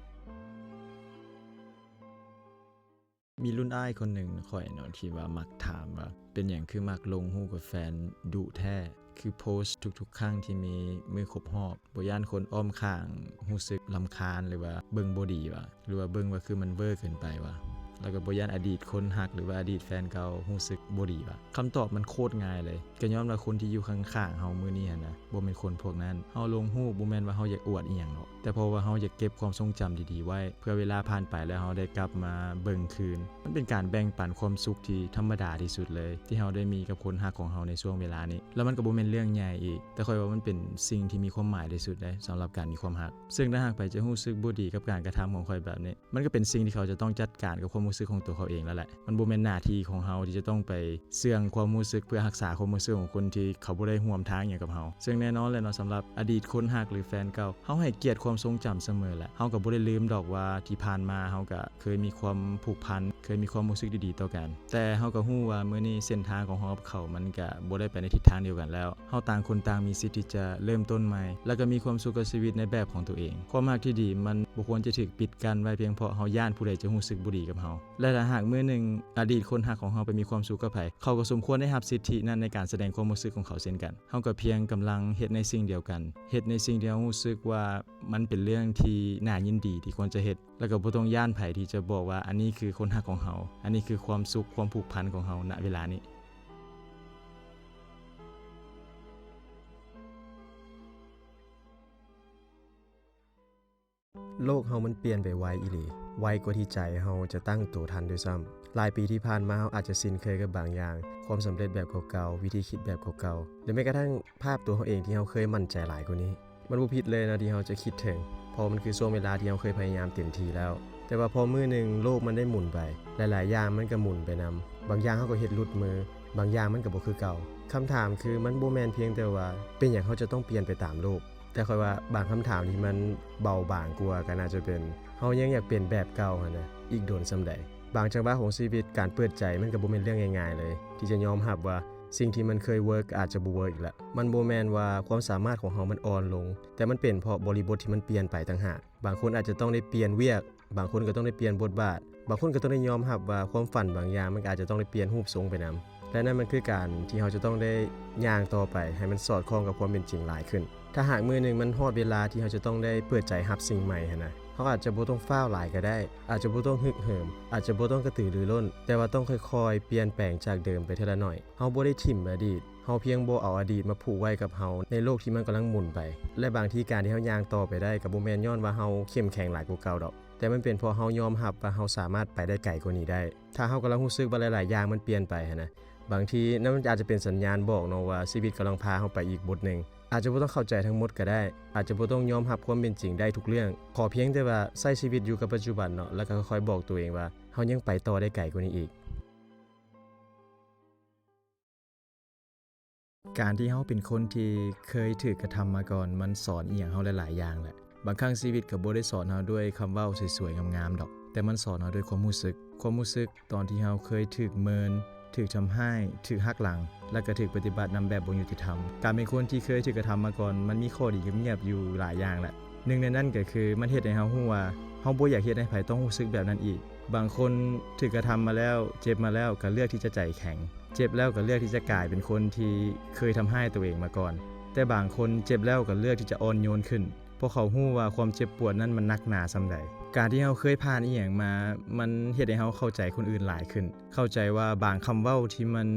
ມີລຸ້ນອ້າຍຄົນໜຶ່ງຂ້ອຍເນາະ ທີ່ວ່າມັກຖາມວ່າ ເປັນຫຍັງຄືມັກລົງຮູບກັບແຟນດຸແທ້? ຄືໂພສທຸກໆຄັ້ງທີ່ມີມື້ຄົບຮອບ, ບໍ່ຢ້ານຄົນອ້ອມຂ້າງຮູ້ສຶກລຳຄານ ຫຼືວ່າເບິ່ງບໍ່ດີຫວາ? ຫຼືວ່າເບິ່ງວ່າຄືມັນເວີເກີນໄປຫວາ? ແລ້ວກໍບໍ່ຢ້ານອະດີດຄົນຮັກ ຫຼືວ່າອະດີດແຟນເກົ່າຮູ້ສຶກບໍ່ດີຫວາ? ຄຳຕອບມັນໂຄດງ່າຍເລີຍ, ກໍຍ້ອນວ່າຄົນທີ່ຢູ່ຂ້າງໆເຮົາມື້ນີ້ຫັ້ນນະ ບໍ່ແມ່ນຄົນພວກນັ້ນ. ເຮົາລົງຮູບບໍ່ແມ່ນວ່າເຮົາຢາກອວດອີ່ຫຍັງດອກ, ແຕ່ເພາະວ່າເຮົາຢາກເກັບຄວາມຊົງຈຳດີໆໄວ້ ເພື່ອເວລາຜ່ານໄປແລ້ວເຮົາໄດ້ກັບມາເບິ່ງຄືນ. ມັນເປັນການແບ່ງປັນຄວາມສຸກທີ່ທຳມະດາທີ່ສຸດເລີຍ ທີ່ເຮົາໄດ້ມີກັບຄົນຮັກຂອງເຮົາໃນຊ່ວງເວລານີ້. ແລ້ວມັນກໍບໍ່ແມ່ນເລື່ອງໃຫຍ່ອີກ, ແຕ່ຂ້ອຍວ່າມັນເປັນສິ່ງທີ່ມີຄວາມໝາຍທີ່ສຸດເດ້ ສຳລັບການມີຄວາມຮັກ. ເຊິ່ງຖ້າຫາກໃຜຈະຮູ້ສຶກບໍ່ດີກັບການກະທຳຂອງຂ້ອຍແບບນີ້, ມັນກໍເປັນສິ່ງທີ່ເຂົາຈະຕ້ອງຈັດການກັບຄວາມຮູ້ສຶກຂອງຕົວເຂົາເອງແລ້ວແຫຼະ. ມັນບໍ່ແມ່ນໜ້າທີ່ຂອງເຮົາທີ່ຈະຕ້ອງໄປເຊື່ອງຄວາມຮູ້ສຶກ ເພື່ອຮັກສາຄວາມຮູ້ສຶກຂອງຄົນທີ່ເຂົາບໍ່ໄດ້ຮ່ວມທາງຫຍັງກັບເຮົາ. ເຊິ່ງແນ່ນອນແຫຼະເນາະ, ສຳລັບອະດີດຄົນຮັກ ຫຼື ແຟນເກົ່າ, ເຮົາໃຫ້ກຽດຄວາມຊົງຈຳສະເໝີແຫຼະ. ເຮົາກໍບໍ່ໄດ້ລືມດອກວ່າທີ່ຜ່ານມາເຮົາກໍເຄີຍມີຄວາມຜູກພັນ, ເຄີຍມີຄວາມຮູ້ສຶກດີໆຕໍ່ກັນ. ແຕ່ເຮົາກໍຮູ້ວ່າມື້ນີ້ເສັ້ນທາງຂອງເຮົາກັບເຂົາມັນກໍບໍ່ໄດ້ໄປໃນທິດທາງດຽວກັນແລ້ວ. ເຮົາຕ່າງຄົນຕ່າງມີສິດທີ່ຈະເລີ່ມຕົ້ນໃໝ່ ແລ້ວກໍມີຄວາມສຸກກັບຊີວິດໃນແບບຂອງຕົວເອງ. ຄວາມຮັກທີ່ດີມັນບໍ່ຄວນຈະຖືກປິດກັ້ນໄວ້ພຽງເພາະເຮົາຢ້ານຜູ້ໃດຈະຮູ້ສຶກບໍ່ດີກັບເຮົາ. ແລະ ຖ້າຫາກມື້ໜຶ່ງອະດີດຄົນຮັກຂອງເຮົາໄປມີຄວາມສຸກກັບໃຜ, ເຂົາກໍສົມຄວນໄດ້ຮັບສິດທິນັ້ນໃນການສະແດງຄວາມຮູ້ສຶກຂອງເຂົາເຊັ່ນກັນ. ເຮົາກໍພຽງກຳລັງເຮັດໃນສິ່ງດຽວກັນ, ເຮັດໃນສິ່ງທີ່ເຮົາຮູ້ສຶກວ່າມັນເປັນເລື່ອງທີ່ໜ້າຍິນດີທີ່ຄວນຈະເຮັດ, ແລ້ວກໍບໍ່ຕ້ອງຢ້ານໃຜທີ່ຈະບອກວ່າອັນນີ້ຄືຄົນຮັກຂອງເຮົາ, ອັນນີ້ຄືຄວາມສຸກ, ຄວາມຜູກພັນຂອງເຮົານະເວລານີ້. ໂລກເຮົາມັນປ່ຽນໄປໄວອີ່ຫຼີ, ໄວກວ່າທີ່ໃຈເຮົາຈະຕັ້ງໂຕທັນດ້ວຍຊ້ຳ. ຫຼາຍປີທີ່ຜ່ານມາ ເຮົາອາດຈະຊິນເຄີຍກັບບາງຢ່າງ, ຄວາມສຳເລັດແບບເກົ່າໆ, ວິທີຄິດແບບເກົ່າໆ ຫຼື ແມ້ກະທັ້ງພາບຕົວເຮົາເອງທີ່ເຮົາເຄີຍໝັ້ນໃຈຫຼາຍກວ່ານີ້. ມັນບໍ່ຜິດເລີຍນະທີ່ເຮົາຈະຄິດເຖິງ, ເພາະມັນຄືຊ່ວງເວລາທີ່ເຮົາເຄີຍພະຍາຍາມເຕັມທີ່ແລ້ວ. ແຕ່ວ່າພໍມື້ໜຶ່ງໂລກມັນໄດ້ໝູນໄປ, ຫຼາຍໆຢ່າງມັນກໍໝູນໄປນຳ. ບາງຢ່າງເຮົາກໍເຮັດຫຼຸດມື, ບາງຢ່າງມັນກໍບໍ່ຄືເກົ່າ. ຄຳຖາມຄື ມັນບໍ່ແມ່ນພຽງແຕ່ວ່າເປັນຫຍັງເຮົາຈະຕ້ອງປ່ຽນໄປຕາມໂລກ, ແຕ່ຂ້ອຍວ່າບາງຄຳຖາມທີ່ມັນເບົາບາງກວ່າກໍໜ້າຈະເປັນ ເຮົາຍັງຢາກເປັນແບບເກົ່າຫັ້ນນະ ອີກດົນສ່ຳໃດ? ບາງຈັງຫວະຂອງຊີວິດ, ການເປີດໃຈມັນກໍບໍ່ແມ່ນເລື່ອງງ່າຍໆເລີຍ ທີ່ຈະຍອມຮັບວ່າສິ່ງທີ່ມັນເຄີຍເວີກອາດຈະບໍ່ເວີກອີກລະ. ມັນບໍ່ແມ່ນວ່າຄວາມສາມາດຂອງເຮົາມັນອ່ອນລົງ, ແຕ່ມັນເປັນເພາະບໍລິບົດທີ່ມັນປ່ຽນໄປຕ່າງຫາກ. ບາງຄົນອາດຈະຕ້ອງໄດ້ປ່ຽນວຽກ, ບາງຄົນກໍຕ້ອງໄດ້ປ່ຽນບົດບາດ, ບາງຄົນກໍຕ້ອງໄດ້ຍອມຮັບວ່າຄວາມຝັນບາງຢ່າງມັນກໍອາດຈະຕ້ອງໄດ້ປ່ຽນຮູບຊົງໄປນຳ. ແລະ ນັ້ນມັນຄືການທີ່ເຮົາຈະຕ້ອງໄດ້ຍ່າງຕໍ່ໄປໃຫ້ມັນສອດຄ່ອງກັບຄວາມເປັນຈິງຫຼາຍຂຶ້ນ. ຖ້າຫາກມື້ໜຶ່ງມັນຮອດເວລາທີ່ເຮົາຈະຕ້ອງໄດ້ເປີດໃຈຮັບສິ່ງໃໝ່ຫັ້ນນະ, ເຮົາອາດຈະບໍ່ຕ້ອງຟ້າວຫຼາຍກໍໄດ້, ອາດຈະບໍ່ຕ້ອງຮຶກເຫີມ, ອາດຈະບໍ່ຕ້ອງກະຕືລືລົ້ນ, ແຕ່ວ່າຕ້ອງຄ່ອຍໆປ່ຽນແປງຈາກເດີມໄປເທື່ອລະໜ້ອຍ. ເຮົາບໍ່ໄດ້ຖິ້ມອະດີດ, ເຮົາພຽງບໍ່ເອົາອະດີດມາຜູກໄວ້ກັບເຮົາໃນໂລກທີ່ມັນກຳລັງໝູນໄປ. ແລະ ບາງທີການທີ່ເຮົາຍ່າງຕໍ່ໄປໄດ້ກໍບໍ່ແມ່ນຍ້ອນວ່າເຮົາເຂັ້ມແຂງຫຼາຍກວ່າເກົ່າດອກ, ແຕ່ມັນເປັນເພາະເຮົາຍອມຮັບວ່າເຮົາສາມາດໄປໄດ້ໄກກວ່ານີ້ໄດ້. ຖ້າເຮົາກຳລັງຮູ້ສຶກວ່າຫຼາຍໆຢ່າງມັນປ່ຽນໄປຫັ້ນນະ, ບາງທີນັ້ນມັນອາດຈະເປັນສັນຍານບອກເນາະວ່າຊີວິດກຳລັງພາເຮົາໄປອີກບົດໜຶ່ງ. ອາດຈະບໍ່ຕ້ອງເຂົ້າໃຈທັງໝົດກໍໄດ້, ອາດຈະບໍ່ຕ້ອງຍອມຮັບຄວາມເປັນຈິງໄດ້ທຸກເລື່ອງ. ຂໍພຽງແຕ່ວ່າໃຊ້ຊີວິດຢູ່ກັບປັດຈຸບັນເນາະ, ແລ້ວກໍຄ່ອຍໆບອກຕົວເອງວ່າເຮົາຍັງໄປຕໍ່ໄດ້ໄກກວ່ານີ້ອີກ. ການທີ່ເຮົາເປັນຄົນທີ່ເຄີຍຖືກກະທຳມາກ່ອນ ມັນສອນອີ່ຫຍັງເຮົາຫຼາຍໆຢ່າງແຫຼະ. ບາງຄັ້ງຊີວິດກໍບໍ່ໄດ້ສອນເຮົາດ້ວຍຄຳເວົ້າສວຍໆງາມໆດອກ, ແຕ່ມັນສອນເຮົາດ້ວຍຄວາມຮູ້ສຶກ, ຄວາມຮູ້ສຶກຕອນທີ່ເຮົາເຄີຍຖືກເມີນ, ຖືກທຳຮ້າຍ, ຖືກຫັກຫຼັງ, ແລ້ວກໍຖືກປະຕິບັດນຳແບບບໍ່ຍຸຕິທຳ. ການເປັນຄົນທີ່ເຄີຍຖືກກະທຳມາກ່ອນ ມັນມີຂໍ້ດີງຽບໆຢູ່ຫຼາຍຢ່າງແຫຼະ. ໜຶ່ງໃນນັ້ນກໍຄື ມັນເຮັດໃຫ້ເຮົາຮູ້ວ່າ ເຮົາບໍ່ຢາກເຮັດໃຫ້ໃຜຕ້ອງຮູ້ສຶກແບບນັ້ນອີກ. ບາງຄົນຖືກກະທຳມາແລ້ວ, ເຈັບມາແລ້ວ, ກໍເລືອກທີ່ຈະໃຈແຂງ. ເຈັບແລ້ວກໍເລືອກທີ່ຈະກາຍເປັນຄົນທີ່ເຄີຍທຳຮ້າຍຕົວເອງມາກ່ອນ. ແຕ່ບາງຄົນເຈັບແລ້ວກໍເລືອກທີ່ຈະອ່ອນໂຍນຂຶ້ນ, ເພາະເຂົາຮູ້ວ່າຄວາມເຈັບປວດນັ້ນມັນໜັກໜາສ່ຳໃດ. ການທີ່ເຮົາເຄີຍຜ່ານອີ່ຫຍັງມາ, ມັນເຮັດໃຫ້ເຮົາເຂົ້າໃຈຄົນອື່ນຫຼາຍຂຶ້ນ, ເຂົ້າໃຈວ່າບາງຄຳເວົ້າທີ່ມັນ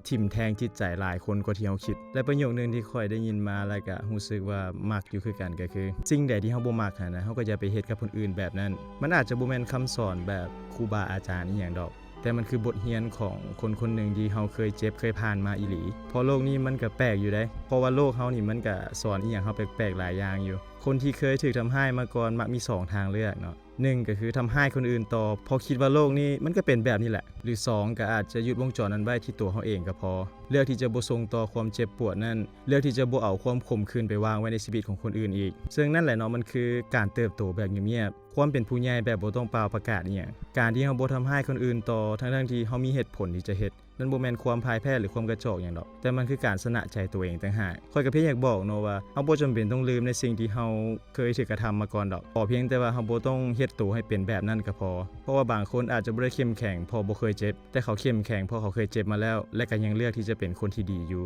ຖິ້ມແທງຈິດໃຈຫຼາຍຄົນກວ່າທີ່ເຮົາຄິດ. ແລະ ປະໂຫຍກໜຶ່ງທີ່ຂ້ອຍໄດ້ຍິນມາ ແລະ ກະຮູ້ສຶກວ່າມັກຢູ່ຄືກັນ ກໍຄື ສິ່ງໃດທີ່ເຮົາບໍ່ມັກຫັ້ນນະ, ເຮົາກໍຢ່າໄປເຮັດກັບຄົນອື່ນແບບນັ້ນ. ມັນອາດຈະບໍ່ແມ່ນຄຳສອນແບບຄູບາອາຈານອີ່ຫຍັງດອກ, ແຕ່ມັນຄືບົດຮຽນຂອງຄົນຄົນໜຶ່ງທີ່ເຮົາເຄີຍເຈັບເຄີຍຜ່ານມາອີ່ຫຼີ. ເພາະໂລກນີ້ມັນກະແປກຢູ່ເດ້, ເພາະວ່າໂລກເຮົານີ້ມັນກະສອນອີ່ຫຍັງເຮົາແປກໆຫຼາຍຢ່າງຢູ່. ຄົນທີ່ເຄີຍຖືກທຳຮ້າຍມາກ່ອນມັກມີສອງທາງເລືອກເນາະ. ໜຶ່ງກໍຄືທຳຮ້າຍຄົນອື່ນຕໍ່ ເພາະຄິດວ່າໂລກນີ້ມັນກໍເປັນແບບນີ້ແຫຼະ ຫຼື ສອງ ກໍອາດຈະຢຸດວົງຈອນນັ້ນໄວ້ທີ່ຕົວເຮົາເອງກໍພໍ ເລືອກທີ່ຈະບໍ່ສົ່ງຕໍ່ຄວາມເຈັບປວດນັ້ນ ເລືອກທີ່ຈະບໍ່ເອົາຄວາມຂົມຂືນໄປວາງໄວ້ໃນຊີວິດຂອງຄົນອື່ນອີກ. ເຊິ່ງນັ້ນແຫຼະເນາະ ມັນຄືການເຕີບໂຕແບບງຽບໆ ຄວາມເປັນຜູ້ໃຫຍ່ແບບບໍ່ຕ້ອງປ່າວປະກາດອີ່ຫຍັງ. ການທີ່ເຮົາບໍ່ທຳຮ້າຍຄົນອື່ນຕໍ່ ທັງໆທີ່ເຮົາມີເຫດຜົນທີ່ຈະເຮັດ ນັ້ນບໍ່ແມ່ນຄວາມພ່າຍແພ້ ຫຼື ຄວາມກະຈອກຫຍັງດອກ, ແຕ່ມັນຄືການຊະນະໃຈຕົວເອງຕ່າງຫາກ. ຂ້ອຍກໍພຽງຢາກບອກເນາະວ່າ ເຮົາບໍ່ຈຳເປັນຕ້ອງລືມໃນສິ່ງທີ່ເຮົາເຄີຍຖືກກະທຳມາກ່ອນດອກ, ຂໍພຽງແຕ່ວ່າເຮົາບໍ່ຕ້ອງເຮັດໂຕໃຫ້ເປັນແບບນັ້ນກໍພໍ. ເພາະວ່າບາງຄົນອາດຈະບໍ່ໄດ້ເຂັ້ມແຂງເພາະບໍ່ເຄີຍເຈັບ, ແຕ່ເຂົາເຂັ້ມແຂງເພາະເຂົາເຄີຍເຈັບມາແລ້ວ ແລະ ກໍຍັງເລືອກທີ່ຈະເປັນຄົນທີ່ດີຢູ່.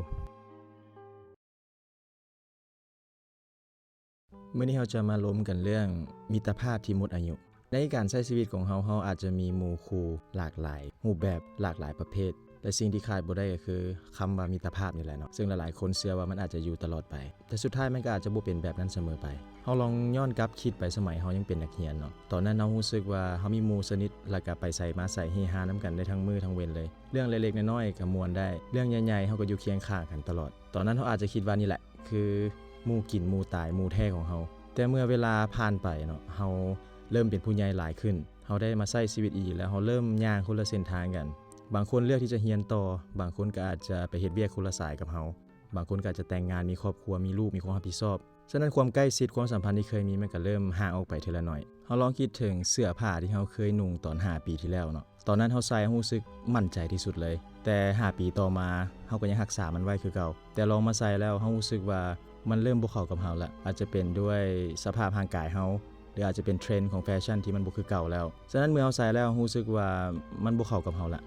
ມື້ນີ້ເຮົາຈະມາລົມກັນເລື່ອງມິດຕະພາບທີ່ໝົດອາຍຸ. ໃນການໃຊ້ຊີວິດຂອງເຮົາ, ເຮົາອາດຈະມີໝູ່ຄູ່ຫຼາກຫຼາຍຮູບແບບ, ຫຼາກຫຼາຍປະເພດ. ແລະສິ່ງທີ່ຂາດບໍ່ໄດ້ກໍຄືຄຳວ່າມິດຕະພາບນີ້ແຫຼະເນາະ, ເຊິ່ງຫຼາຍໆຄົນເຊື່ອວ່າມັນອາດຈະຢູ່ຕະຫຼອດໄປ, ແຕ່ສຸດທ້າຍມັນກໍອາດຈະບໍ່ເປັນແບບນັ້ນສະເໝີໄປ. ເຮົາລອງຍ້ອນກັບຄິດໄປສະໄໝເຮົາຍັງເປັນນັກຮຽນເນາະ, ຕອນນັ້ນເຮົາຮູ້ສຶກວ່າເຮົາມີໝູ່ສະໜິດ ແລ້ວກໍໄປໃສມາໃສເຮຮານຳກັນໄດ້ທັງມື້ທັງເວັນເລີຍ. ເລື່ອງເລັກໆນ້ອຍໆກໍມ່ວນໄດ້, ເລື່ອງໃຫຍ່ໆເຮົາກໍຢູ່ຄຽງຂ້າງກັນຕະຫຼອດ. ຕອນນັ້ນເຮົາອາດຈະຄິດວ່ານີ້ແຫຼະຄືໝູ່ກິນໝູ່ຕາຍ ໝູ່ແທ້ຂອງເຮົາ. ແຕ່ເມື່ອເວລາຜ່ານໄປເນາະ, ເຮົາເລີ່ມເປັນຜູ້ໃຫຍ່ຫຼາຍຂຶ້ນ, ເຮົາໄດ້ມາໃຊ້ຊີວິດອີກແລ້ວ, ເຮົາເລີ່ມຍ່າງຄົນລະເສັ້ນທາງກັນ. ບາງຄົນເລືອກທີ່ຈະຮຽນຕໍ່, ບາງຄົນກໍອາດຈະໄປເຮັດວຽກຄົນລະສາຍກັບເຮົາ, ບາງຄົນກໍອາດຈະແຕ່ງງານ, ມີຄອບຄົວ, ມີລູກ, ມີຄວາມຮັບຜິດຊອບ. ສະນັ້ນຄວາມໃກ້ຊິດ, ຄວາມສຳພັນທີ່ເຄີຍມີ ມັນກໍເລີ່ມຫ່າງອອກໄປເທື່ອລະໜ້ອຍ. ເຮົາລອງຄິດເຖິງເສື້ອຜ້າທີ່ເຮົາເຄີຍນຸ່ງຕອນຫ້າປີທີ່ແລ້ວເນາະ, ຕອນນັ້ນເຮົາໃສ່ ເຮົາຮູ້ສຶກໝັ້ນໃຈທີ່ສຸດເລີຍ, ແຕ່ຫ້າປີຕໍ່ມາ ເຮົາກໍຍັງຮັກສາມັນໄວ້ຄືເກົ່າ. ແຕ່ລອງມາໃສ່ແລ້ວ ເຮົາຮູ້ສຶກວ່າມັນເລີ່ມບໍ່ເຂົ້າກັບເຮົາລະ, ອາດຈະເປັນດ້ວຍສະພາບຮ່າງກາຍເຮົາ ຫຼືອາດຈະເປັນເທຣນຂອງແຟຊັ່ນທີ່ມັນບໍ່ຄືເກົ່າແລ້ວ. ສະນັ້ນເມື່ອເຮົາໃສ່ແລ້ວ ເຮົາຮູ້ສຶກວ່າມັນບໍ່ເຂົ້າກັບເຮົາລະ.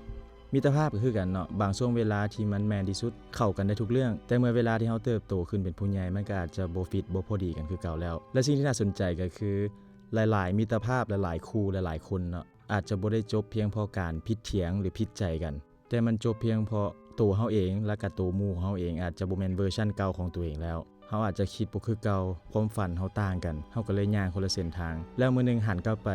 ມິດຕະພາບກໍຄືກັນເນາະ, ບາງຊ່ວງເວລາທີ່ມັນແມ່ນທີ່ສຸດ ເຂົ້າກັນໄດ້ທຸກເລື່ອງ, ແຕ່ເມື່ອເວລາທີ່ເຮົາເຕີບໂຕຂຶ້ນເປັນຜູ້ໃຫຍ່ ມັນກໍອາດຈະບໍ່ຟິດ ບໍ່ພໍດີກັນຄືເກົ່າແລ້ວ. ແລະສິ່ງທີ່ໜ້າສົນໃຈກໍຄື ຫຼາຍໆມິດຕະພາບ ຫຼາຍໆຄູ່ ຫຼາຍໆຄົນເນາະ ອາດຈະບໍ່ໄດ້ຈົບພຽງເພາະການຜິດຖຽງ ຫຼື ຜິດໃຈກັນ, ແຕ່ມັນຈົບພຽງເພາະໂຕເຮົາເອງ ແລະກະໂຕໝູ່ຂອງເຮົາເອງ ອາດຈະບໍ່ແມ່ນເວີຊັນເກົ່າຂອງຕົວເອງແລ້ວ. ເຮົາອາດຈະຄິດບໍ່ຄືເກົ່າ, ຄວາມຝັນເຮົາຕ່າງກັນ, ເຮົາກໍເລີຍຍ່າງຄົນລະເສັ້ນທາງ. ແລ້ວມື້ໜຶ່ງຫັນກັບໄປ,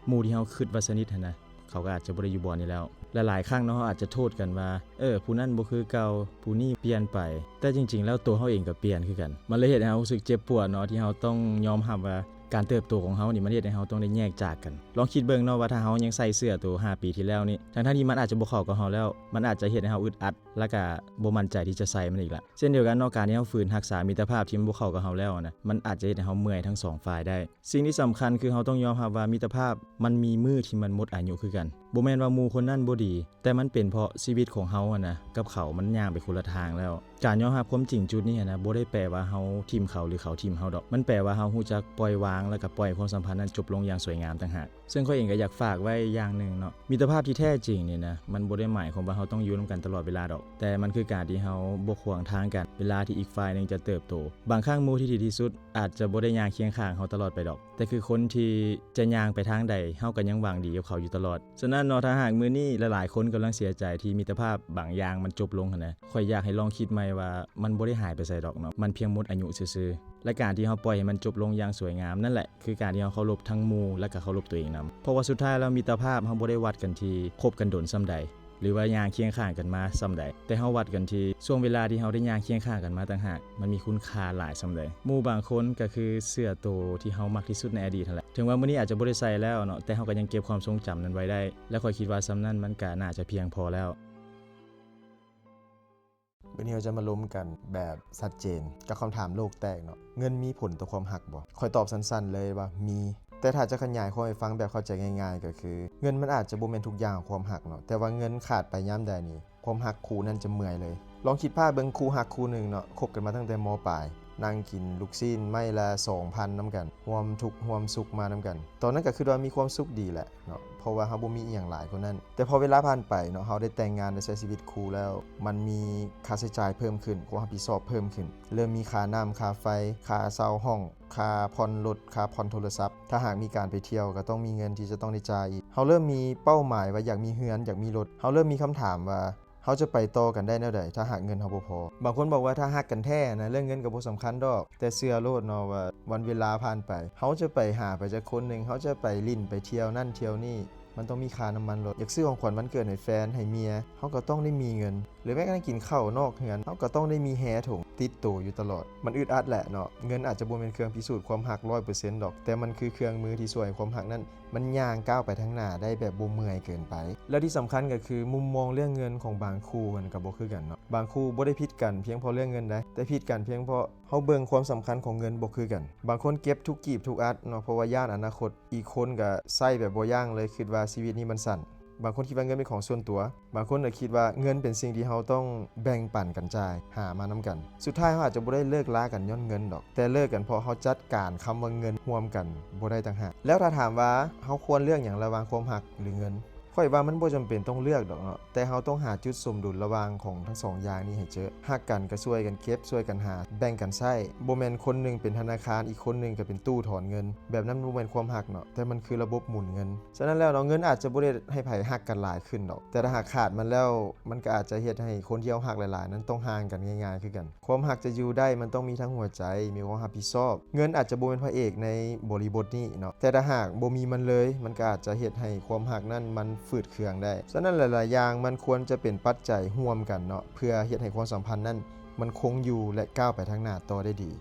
ໝູ່ທີ່ເຮົາຄິດວ່າສະໜິດຫັ້ນນະ, ເຂົາກໍອາດຈະບໍ່ໄດ້ຢູ່ບ່ອນນີ້ແລ້ວ. ຫຼາຍໆຄັ້ງເນາະ, ເຮົາອາດຈະໂທດກັນວ່າ ເອີ ຜູ້ນັ້ນບໍ່ຄືເກົ່າ, ຜູ້ນີ້ປ່ຽນໄປ, ແຕ່ຈິງໆແລ້ວໂຕເຮົາເອງກໍປ່ຽນຄືກັນ. ມັນເລີຍເຮັດໃຫ້ເຮົາຮູ້ສຶກເຈັບປວດເນາະ, ທີ່ເຮົາຕ້ອງຍອມຮັບວ່າ ການເຕີບໂຕຂອງເຮົານີ້ ມັນເຮັດໃຫ້ເຮົາຕ້ອງໄດ້ແຍກຈາກກັນ. ລອງຄິດເບິ່ງເນາະວ່າ ຖ້າເຮົາຍັງໃສ່ເສື້ອໂຕຫ້າປີທີ່ແລ້ວນີ້, ທັງໆທີ່ມັນອາດຈະບໍ່ເຂົ້າກັບເຮົາແລ້ວ, ມັນອາດຈະເຮັດໃຫ້ເຮົາອຶດອັດ ແລະກະບໍ່ໝັ້ນໃຈທີ່ຈະໃສ່ມັນອີກລະ. ເຊັ່ນດຽວກັນເນາະ, ການທີ່ເຮົາຝືນຮັກສາມິດຕະພາບທີ່ມັນບໍ່ເຂົ້າກັບເຮົາແລ້ວນະ, ມັນອາດຈະເຮັດໃຫ້ເຮົາເມື່ອຍທັງສອງຝ່າຍໄດ້. ສິ່ງທີ່ສຳຄັນຄື ເຮົາຕ້ອງຍອມຮັບວ່າມິດຕະພາບມັນມີມື້ທີ່ມັນໝົດອາຍຸຄືກັນ. ບໍ່ແມ່ນວ່າໝູ່ຄົນນັ້ນບໍ່ດີ, ແຕ່ມັນເປັນເພາະຊີວິດຂອງເຮົາຫັ້ນນະ ກັບເຂົາມັນຍ່າງໄປຄົນລະທາງແລ້ວ. ການຍອມຮັບຄວາມຈິງຈຸດນີ້ຫັ້ນນະ ບໍ່ໄດ້ແປວ່າເຮົາຖິ້ມເຂົາ ຫຼື ເຂົາຖິ້ມເຮົາດອກ. ມັນແປວ່າເຮົາຮູ້ຈັກປ່ອຍວາງ ແລ້ວກໍປ່ອຍຄວາມສຳພັນນັ້ນຈົບລົງຢ່າງສວຍງາມຕ່າງຫາກ. ເຊິ່ງຂ້ອຍເອງກໍຢາກຝາກໄວ້ຢ່າງໜຶ່ງເນາະ, ມິດຕະພາບທີ່ແທ້ຈິງນີ້ນະ ມັນບໍ່ໄດ້ໝາຍຄວາມວ່າເຮົາຕ້ອງຢູ່ນຳກັນຕະຫຼອດເວລາດອກ, ແຕ່ມັນຄືການທີ່ເຮົາບໍ່ຂວາງທາງກັນ ເວລາທີ່ອີກຝ່າຍໜຶ່ງຈະເຕີບໂຕ. ບາງຄັ້ງໝູ່ທີ່ດີທີ່ສຸດອາດຈະບໍ່ໄດ້ຍ່າງຄຽງຂ້າງເຮົາຕະຫຼອດໄປດອກ, ແຕ່ຄືຄົນທີ່ຈະຍ່າງໄປທາງໃດ ເຮົາກໍຍັງຫວັງດີກັບເຂົາຢູ່ຕະຫຼອດ. ສະນັ້ນເນາະ, ຖ້າຫາກມື້ນີ້ຫຼາຍໆຄົນກຳລັງເສຍໃຈທີ່ມິດຕະພາບບາງຢ່າງມັນຈົບລົງຫັ້ນນະ, ຂ້ອຍຢາກໃຫ້ລອງຄິດໃໝ່ວ່າ ມັນບໍ່ໄດ້ຫາຍໄປໃສດອກເນາະ, ມັນພຽງໝົດອາຍຸຊື່ໆ. ແລະການທີ່ເຮົາປ່ອຍໃຫ້ມັນຈົບລົງຢ່າງສວຍງາມນັ້ນແຫຼະ ຄືການທີ່ເຮົາເຄົາລົບທັງໝູ່ ແລະກະເຄົາລົບຕົວເອງນຳ. ເພາະວ່າສຸດທ້າຍແລ້ວມິດຕະພາບເຮົາບໍ່ໄດ້ວັດກັນທີ່ຄົບກັນດົນສ່ຳໃດ ຫຼືວ່າຍ່າງຄຽງຂ້າງກັນມາສ່ຳໃດ, ແຕ່ເຮົາວັດກັນທີ່ຊ່ວງເວລາທີ່ເຮົາໄດ້ຍ່າງຄຽງຂ້າງກັນມາຕ່າງຫາກ ມັນມີຄຸນຄ່າຫຼາຍສ່ຳໃດ. ໝູ່ບາງຄົນກໍຄືເສື້ອໂຕທີ່ເຮົາມັກທີ່ສຸດໃນອະດີດຫັ້ນແຫຼະ. ເຖິງວ່າມື້ນີ້ອາດຈະບໍ່ໄດ້ໃສ່ແລ້ວເນາະ, ແຕ່ເຮົາກໍຍັງເກັບຄວາມຊົງຈຳນັ້ນໄວ້ໄດ້, ແລະຂ້ອຍຄິດວ່າສ່ຳນັ້ນມັນກໍໜ້າຈະພຽງພໍແລ້ວ. ມື້ນີ້ເຮົາຈະມາລົມກັນແບບຊັດເຈນກັບຄຳຖາມໂລກແຕກເນາະ, ເງິນມີຜົນຕໍ່ຄວາມຮັກບໍ່? ຂ້ອຍຕອບສັ້ນໆເລີຍວ່າມີ, ແຕ່ຖ້າຈະຂະຫຍາຍຄວາມໃຫ້ຟັງແບບເຂົ້າໃຈງ່າຍໆ ກໍຄື ເງິນມັນອາດຈະບໍ່ແມ່ນທຸກຢ່າງຂອງຄວາມຮັກເນາະ, ແຕ່ວ່າເງິນຂາດໄປຍາມໃດນີ້ ຄວາມຮັກຄູ່ນັ້ນຈະເມື່ອຍເລີຍ. ລອງຄິດພາບເບິ່ງຄູ່ຮັກຄູ່ໜຶ່ງເນາະ, ຄົບກັນມາຕັ້ງແຕ່ ມ.ປາຍ, ນັ່ງກິນລູກຊີ້ນໄມ້ລະສອງພັນນຳກັນ, ຮ່ວມທຸກຮ່ວມສຸກມານຳກັນ. ຕອນນັ້ນກໍຄິດວ່າມີຄວາມສຸກດີແຫຼະເນາະ, ເພາະວ່າເຮົາບໍ່ມີອີ່ຫຍັງຫຼາຍກວ່ານັ້ນ. ແຕ່ພໍເວລາຜ່ານໄປເນາະ, ເຮົາໄດ້ແຕ່ງງານ ໄດ້ໃຊ້ຊີວິດຄູ່ແລ້ວ, ມັນມີຄ່າໃຊ້ຈ່າຍເພີ່ມຂຶ້ນ, ຄວາມຮັບຜິດຊອບເພີ່ມຂຶ້ນ, ເລີ່ມມີຄ່ານ້ຳ, ຄ່າໄຟ, ຄ່າເຊົ່າຫ້ອງ, ຄ່າຜ່ອນລົດ, ຄ່າຜ່ອນໂທລະສັບ. ຖ້າຫາກມີການໄປທ່ຽວ ກໍຕ້ອງມີເງິນທີ່ຈະຕ້ອງໄດ້ຈ່າຍອີກ. ເຮົາເລີ່ມມີເປົ້າໝາຍວ່າຢາກມີເຮືອນ, ຢາກມີລົດ. ເຮົາເລີ່ມມີຄຳຖາມວ່າ ເຮົາຈະໄປຕໍ່ກັນໄດ້ແນວໃດ ຖ້າຫາກເງິນເຮົາບໍ່ພໍ? ບາງຄົນບອກວ່າ ຖ້າຮັກກັນແທ້ນະ ເລື່ອງເງິນກໍບໍ່ສຳຄັນດອກ, ແຕ່ເຊື່ອໂລດເນາະວ່າ ວັນເວລາຜ່ານໄປ ເຮົາຈະໄປຫາໃຜຈັກຄົນໜຶ່ງ, ເຮົາຈະໄປຫຼິ້ນໄປທ່ຽວນັ້ນທ່ຽວນີ້, ມັນຕ້ອງມີຄ່ານ້ຳມັນລົດ. ຢາກຊື້ຂອງຂວັນວັນເກີດໃຫ້ແຟນ ໃຫ້ເມຍ, ເຮົາກໍຕ້ອງໄດ້ມີເງິນ. ຫຼືແມ້ກະທັ້ງກິນເຂົ້ານອກເຮືອນ, ເຮົາກໍຕ້ອງໄດ້ມີແຮຖົງຕິດໂຕຢູ່ຕະຫຼອດ. ມັນອຶດອັດແຫຼະເນາະ, ເງິນອາດຈະບໍ່ແມ່ນເຄື່ອງພິສູດຄວາມຮັກຮ້ອຍເປີເຊັນດອກ, ແຕ່ມັນຄືເຄື່ອງມືທີ່ຊ່ວຍໃຫ້ຄວາມຮັກນັ້ນ ມັນຍ່າງກ້າວໄປທາງໜ້າໄດ້ແບບບໍ່ເມື່ອຍເກີນໄປ. ແລ້ວທີ່ສຳຄັນກໍຄື ມຸມມອງເລື່ອງເງິນຂອງບາງຄູ່ມັນກໍບໍ່ຄືກັນເນາະ. ບາງຄູ່ບໍ່ໄດ້ຜິດກັນພຽງເພາະເລື່ອງເງິນໃດ, ແຕ່ຜິດກັນພຽງເພາະເຮົາເບິ່ງຄວາມສຳຄັນຂອງເງິນບໍ່ຄືກັນ. ບາງຄົນເກັບທຸກກີບທຸກອັດເນາະ ເພາະວ່າຢ້ານອະນາຄົດ, ອີກຄົນກໍໃຊ້ແບບບໍ່ຢັ້ງເລີຍ, ຄິດວ່າຊີວິດນີ້ມັນສັ້ນ. ບາງຄົນຄິດວ່າເງິນເປັນຂອງສ່ວນຕົວ, ບາງຄົນກໍຄິດວ່າເງິນເປັນສິ່ງທີ່ເຮົາຕ້ອງແບ່ງປັນກັນຈ່າຍ, ຫາມານຳກັນ. ສຸດທ້າຍເຮົາອາດຈະບໍ່ໄດ້ເລີກລາກັນຍ້ອນເງິນດອກ, ແຕ່ເລີກກັນເພາະເຮົາຈັດການຄຳວ່າເງິນຮ່ວມກັນບໍ່ໄດ້ຕ່າງຫາກ. ແລ້ວຖ້າຖາມວ່າເຮົາຄວນເລືອກຫຍັງລະຫວ່າງຄວາມຮັກ ຫຼື ເງິນ? ຂ້ອຍວ່າມັນບໍ່ຈຳເປັນຕ້ອງເລືອກດອກເນາະ, ແຕ່ເຮົາຕ້ອງຫາຈຸດສົມດຸນລະຫວ່າງຂອງທັງສອງຢ່າງນີ້ໃຫ້ເຈີ. ຮັກກັນກໍຊ່ວຍກັນເກັບ, ຊ່ວຍກັນຫາ, ແບ່ງກັນໃຊ້. ບໍ່ແມ່ນຄົນໜຶ່ງເປັນທະນາຄານ, ອີກຄົນໜຶ່ງກໍເປັນຕູ້ຖອນເງິນ. ແບບນັ້ນບໍ່ແມ່ນຄວາມຮັກເນາະ, ແຕ່ມັນຄືລະບົບໝູນເງິນ. ສະນັ້ນແລ້ວເນາະ, ເງິນອາດຈະບໍ່ໄດ້ເຮັດໃຫ້ໃຜຮັກກັນຫຼາຍຂຶ້ນດອກ, ແຕ່ຖ້າຫາກຂາດມັນແລ້ວ, ມັນກໍອາດຈະເຮັດໃຫ້ຄົນທີ່ເຮົາຮັກຫຼາຍໆນັ້ນຕ້ອງຫ່າງກັນງ່າຍໆຄືກັນ. ຄວາມຮັກຈະຢູ່ໄດ້, ມັນຕ້ອງມີທັງຫົວໃຈ, ມີຄວາມຮັບຜິດຊອບ. ເງິນອາດຈະບໍ່ແມ່ນພະເອກໃນບໍລິບົດນີ້ເນາະ, ແຕ່ຖ້າຫາກບໍ່ມີມັນເລີຍ, ມັນກໍອາດຈະເຮັດໃຫ້ຄວາມຮັກນັ້ນມັນຝືດເຄືອງໄດ້. ສະນັ້ນ ຫຼາຍໆຢ່າງມັນຄວນຈະເປັນປັດໄຈຮ່ວມກັນເນາະ, ເພື່ອເຮັດໃຫ້ຄວາມສຳພັນນັ້ນມັນຄົງຢູ່ ແລະ ກ້າວໄປທາງໜ້າຕໍ່ໄດ້ດີ.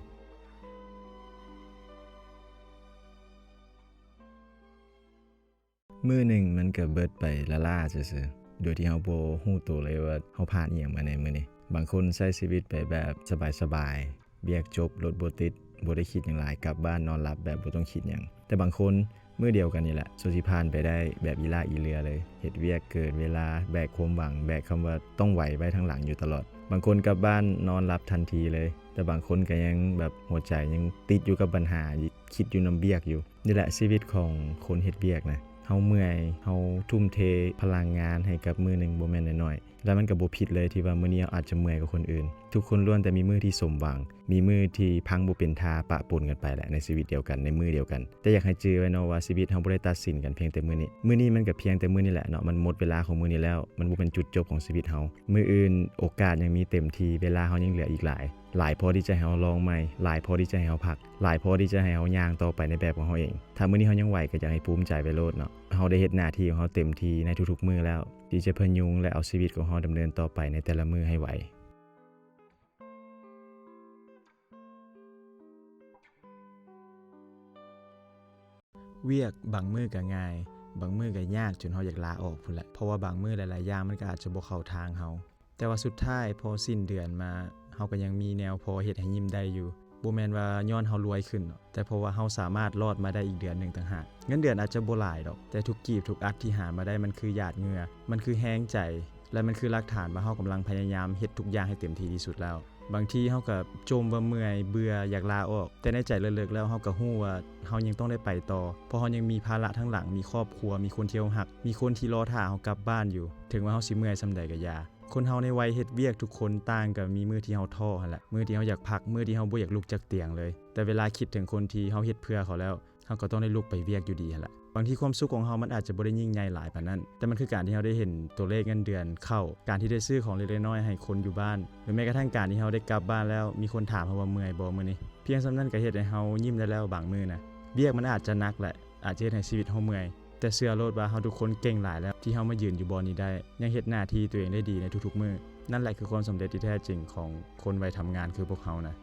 ມື້ໜຶ່ງມັນກໍເບິດໄປລ້າໆຊື່ໆ ໂດຍທີ່ເຮົາບໍ່ຮູ້ໂຕເລີຍວ່າເຮົາຜ່ານອີ່ຫຍັງມາໃນມື້ນີ້. ບາງຄົນໃຊ້ຊີວິດໄປແບບສະບາຍໆ, ວຽກຈົບ, ລົດບໍ່ຕິດ, ບໍ່ໄດ້ຄິດຫຍັງຫຼາຍ, ກັບບ້ານນອນຫຼັບແບບບໍ່ຕ້ອງຄິດຫຍັງ. ແຕ່ບາງຄົນ ມື້ດຽວກັນນີ້ແຫຼະ, ສ່ວນຊິຜ່ານໄປໄດ້ແບບອີ່ລ້າອີ່ເຫຼືອເລີຍ, ເຮັດວຽກເກີນເວລາ, ແບກຄວາມຫວັງ, ແບກຄຳວ່າຕ້ອງໄຫວໄວ້ທາງຫຼັງຢູ່ຕະຫຼອດ. ບາງຄົນກັບບ້ານນອນຫຼັບທັນທີເລີຍ, ແຕ່ບາງຄົນກໍຍັງແບບຫົວໃຈຍັງຕິດຢູ່ກັບບັນຫາ, ຄິດຢູ່ນຳວຽກຢູ່. ນີ້ແຫຼະຊີວິດຂອງຄົນເຮັດວຽກນະ, ເຮົາເມື່ອຍ, ເຮົາທຸ່ມເທພະລັງງານໃຫ້ກັບມື້ໜຶ່ງບໍ່ແມ່ນນ້ອຍໆ, ແລະ ມັນກໍບໍ່ຜິດເລີຍທີ່ວ່າມື້ນີ້ເຮົາອາດຈະເມື່ອຍກວ່າຄົນອື່ນ. ທຸກຄົນລ້ວນແຕ່ມີມື້ທີ່ສົມຫວັງ, ມີມື້ທີ່ພັງບໍ່ເປັນທ່າປະປົນກັນໄປແຫຼະ ໃນຊີວິດດຽວກັນ, ໃນມື້ດຽວກັນ. ແຕ່ຢາກໃຫ້ຈື່ໄວ້ເນາະວ່າຊີວິດເຮົາບໍ່ໄດ້ຕັດສິນກັນພຽງແຕ່ມື້ນີ້. ມື້ນີ້ມັນກໍພຽງແຕ່ມື້ນີ້ແຫຼະເນາະ, ມັນໝົດເວລາຂອງມື້ນີ້ແລ້ວ, ມັນບໍ່ແມ່ນຈຸດຈົບຂອງຊີວິດເຮົາ. ມື້ອື່ນໂອກາດຍັງມີເຕັມທີ່, ເວລາເຮົາຍັງເຫຼືອອີກຫຼາຍ. ຫຼາຍພໍທີ່ຈະໃຫ້ເຮົາລອງໃໝ່, ຫຼາຍພໍທີ່ຈະໃຫ້ເຮົາພັກ, ຫຼາຍພໍທີ່ຈະໃຫ້ເຮົາຍ່າງຕໍ່ໄປໃນແບບຂອງເຮົາເອງ. ຖ້າມື້ນີ້ເຮົາຍັງໄຫວ ກໍຢາກໃຫ້ພູມໃຈໄປໂລດເນາະ. ເຮົາໄດ້ເຮັດໜ້າທີ່ຂອງເຮົາເຕັມທີ່ໃນທຸກໆມື້ແລ້ວ, ທີ່ຈະພະຍຸງ ແລະ ເອົາຊີວິດຂອງເຮົາດຳເນີນຕໍ່ໄປໃນແຕ່ລະມື້ໃຫ້ໄຫວ. ວຽກບາງມື້ກໍງ່າຍ, ບາງມື້ກໍຍາກຈົນເຮົາຢາກລາອອກພຸ້ນແຫຼະ, ເພາະວ່າບາງມື້ຫຼາຍໆຢ່າງມັນກໍອາດຈະບໍ່ເຂົ້າທາງເຮົາ. ແຕ່ວ່າສຸດທ້າຍພໍສິ້ນເດືອນມາ, ເຮົາກໍຍັງມີແນວພໍເຮັດໃຫ້ຍິ້ມໄດ້ຢູ່. ບໍ່ແມ່ນວ່າຍ້ອນເຮົາລວຍຂຶ້ນເນາະ, ແຕ່ເພາະວ່າເຮົາສາມາດລອດມາໄດ້ອີກເດືອນໜຶ່ງຕ່າງຫາກ. ເງິນເດືອນອາດຈະບໍ່ຫຼາຍດອກ, ແຕ່ທຸກກີບທຸກອັດທີ່ຫາມາໄດ້ ມັນຄືຫຍາດເຫຍື້ອ, ມັນຄືແຮງໃຈ ແລະ ມັນຄືຫຼັກຖານວ່າເຮົາກຳລັງພະຍາຍາມເຮັດທຸກຢ່າງໃຫ້ເຕັມທີ່ທີ່ສຸດແລ້ວ. ບາງທີເຮົາກໍຈົ່ມວ່າເມື່ອຍ, ເບື່ອ, ຢາກລາອອກ, ແຕ່ໃນໃຈເລິກໆແລ້ວເຮົາກໍຮູ້ວ່າເຮົາຍັງຕ້ອງໄດ້ໄປຕໍ່, ເພາະເຮົາຍັງມີພາລະທາງຫຼັງ, ມີຄອບຄົວ, ມີຄົນທີ່ເຮົາຮັກ, ມີຄົນທີ່ລໍຖ້າເຮົາກັບບ້ານຢູ່. ເຖິງວ່າເຮົາຊິເມື່ອຍສ່ຳໃດກໍຢ່າ. ຄົນເຮົາໃນໄວເຮັດວຽກທຸກຄົນຕ່າງກໍມີມື້ທີ່ເຮົາທໍ້ຫັ້ນແຫຼະ, ມື້ທີ່ເຮົາຢາກພັກ, ມື້ທີ່ເຮົາບໍ່ຢາກລຸກຈາກຕຽງເລີຍ. ແຕ່ເວລາຄິດເຖິງຄົນທີ່ເຮົາເຮັດເພື່ອເຂົາແລ້ວ, ເຮົາກໍຕ້ອງໄດ້ລຸກໄປວຽກຢູ່ດີຫັ້ນແຫຼະ. ບາງທີຄວາມສຸກຂອງເຮົາມັນອາດຈະບໍ່ໄດ້ຍິ່ງໃຫຍ່ຫຼາຍປານນັ້ນ, ແຕ່ມັນຄືການທີ່ເຮົາໄດ້ເຫັນຕົວເລກເງິນເດືອນເຂົ້າ, ການທີ່ໄດ້ຊື້ຂອງເລັກໆນ້ອຍໆໃຫ້ຄົນຢູ່ບ້ານ, ຫຼືແມ້ກະທັ່ງການທີ່ເຮົາໄດ້ກັບບ້ານແລ້ວ ມີຄົນຖາມເຮົາວ່າເມື່ອຍບໍ່ມື້ນີ້. ພຽງສ່ຳນັ້ນກໍເຮັດໃຫ້ເຮົາຍິ້ມໄດ້ແລ້ວບາງມື້ນະ. ວຽກມັນອາດຈະໜັກແຫຼະ, ອາດຈະເຮັດໃຫ້ຊີວິດເຮົາເມື່ອຍ, ແຕ່ເຊື່ອໂລດວ່າເຮົາທຸກຄົນເກັ່ງຫຼາຍແລ້ວ ທີ່ເຮົາມາຢືນຢູ່ບ່ອນນີ້ໄດ້, ຍັງເຮັດໜ້າທີ່ຕົວເອງໄດ້ດີໃນທຸກໆມື້. ນັ້ນແຫຼະຄືຄວາມສຳເລັດທີ່ແທ້ຈິງຂອງຄົນໄວທຳງານຄືພວກເຮົານະ.